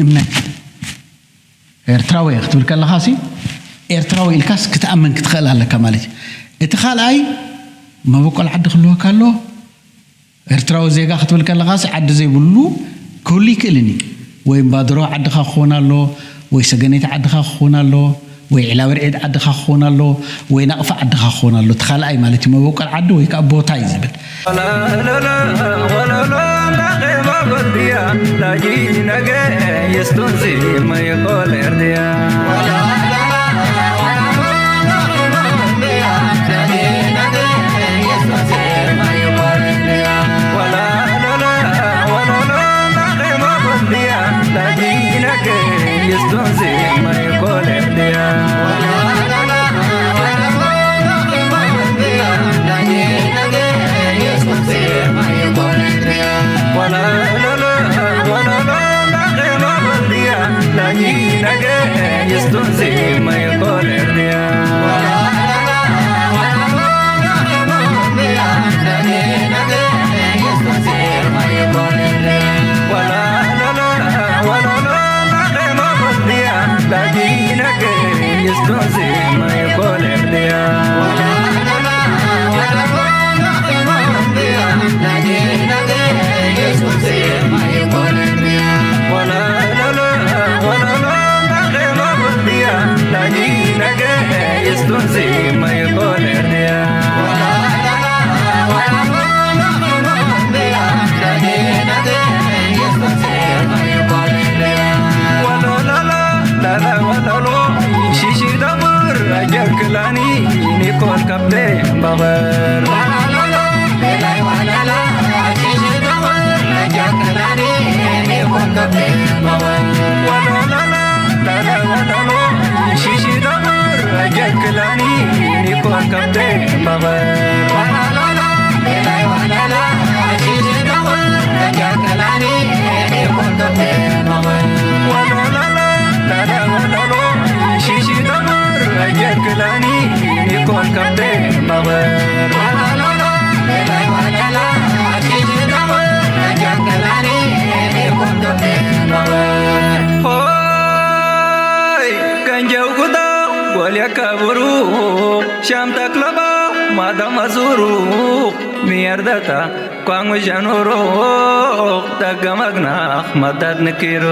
እምነት። ኤርትራዊ እየ ክትብል ከለኻሲ፣ ኤርትራዊ ኢልካስ ክትኣምን ክትኽእል ኣለካ ማለት እዩ። እቲ ካልኣይ፣ መበቆል ዓዲ ክህልወካ ኣለዎ። ኤርትራዊ ዜጋ ክትብል ከለኻሲ፣ ዓዲ ዘይብሉ ክህሉ ይክእልን እዩ። ወይ እምባድሮ ዓድኻ ክኸውን ኣለዎ፣ ወይ ሰገነይቲ ዓድኻ ክኸውን ኣለዎ፣ ወይ ዒላብርዒድ ዓድኻ ክኸውን ኣለዎ፣ ወይ ናቕፋ ዓድኻ ክኸውን ኣለዎ። እቲ ካልኣይ ማለት እዩ፣ መበቆል ዓዲ ወይ ከዓ ቦታ እዩ ዝብል። ከብሩ ሻምታ ክለባ ማዳ መዙሩ ሚየርደታ ኳንጉ ሸኑሩ ደገመግና መዳት ንኪሩ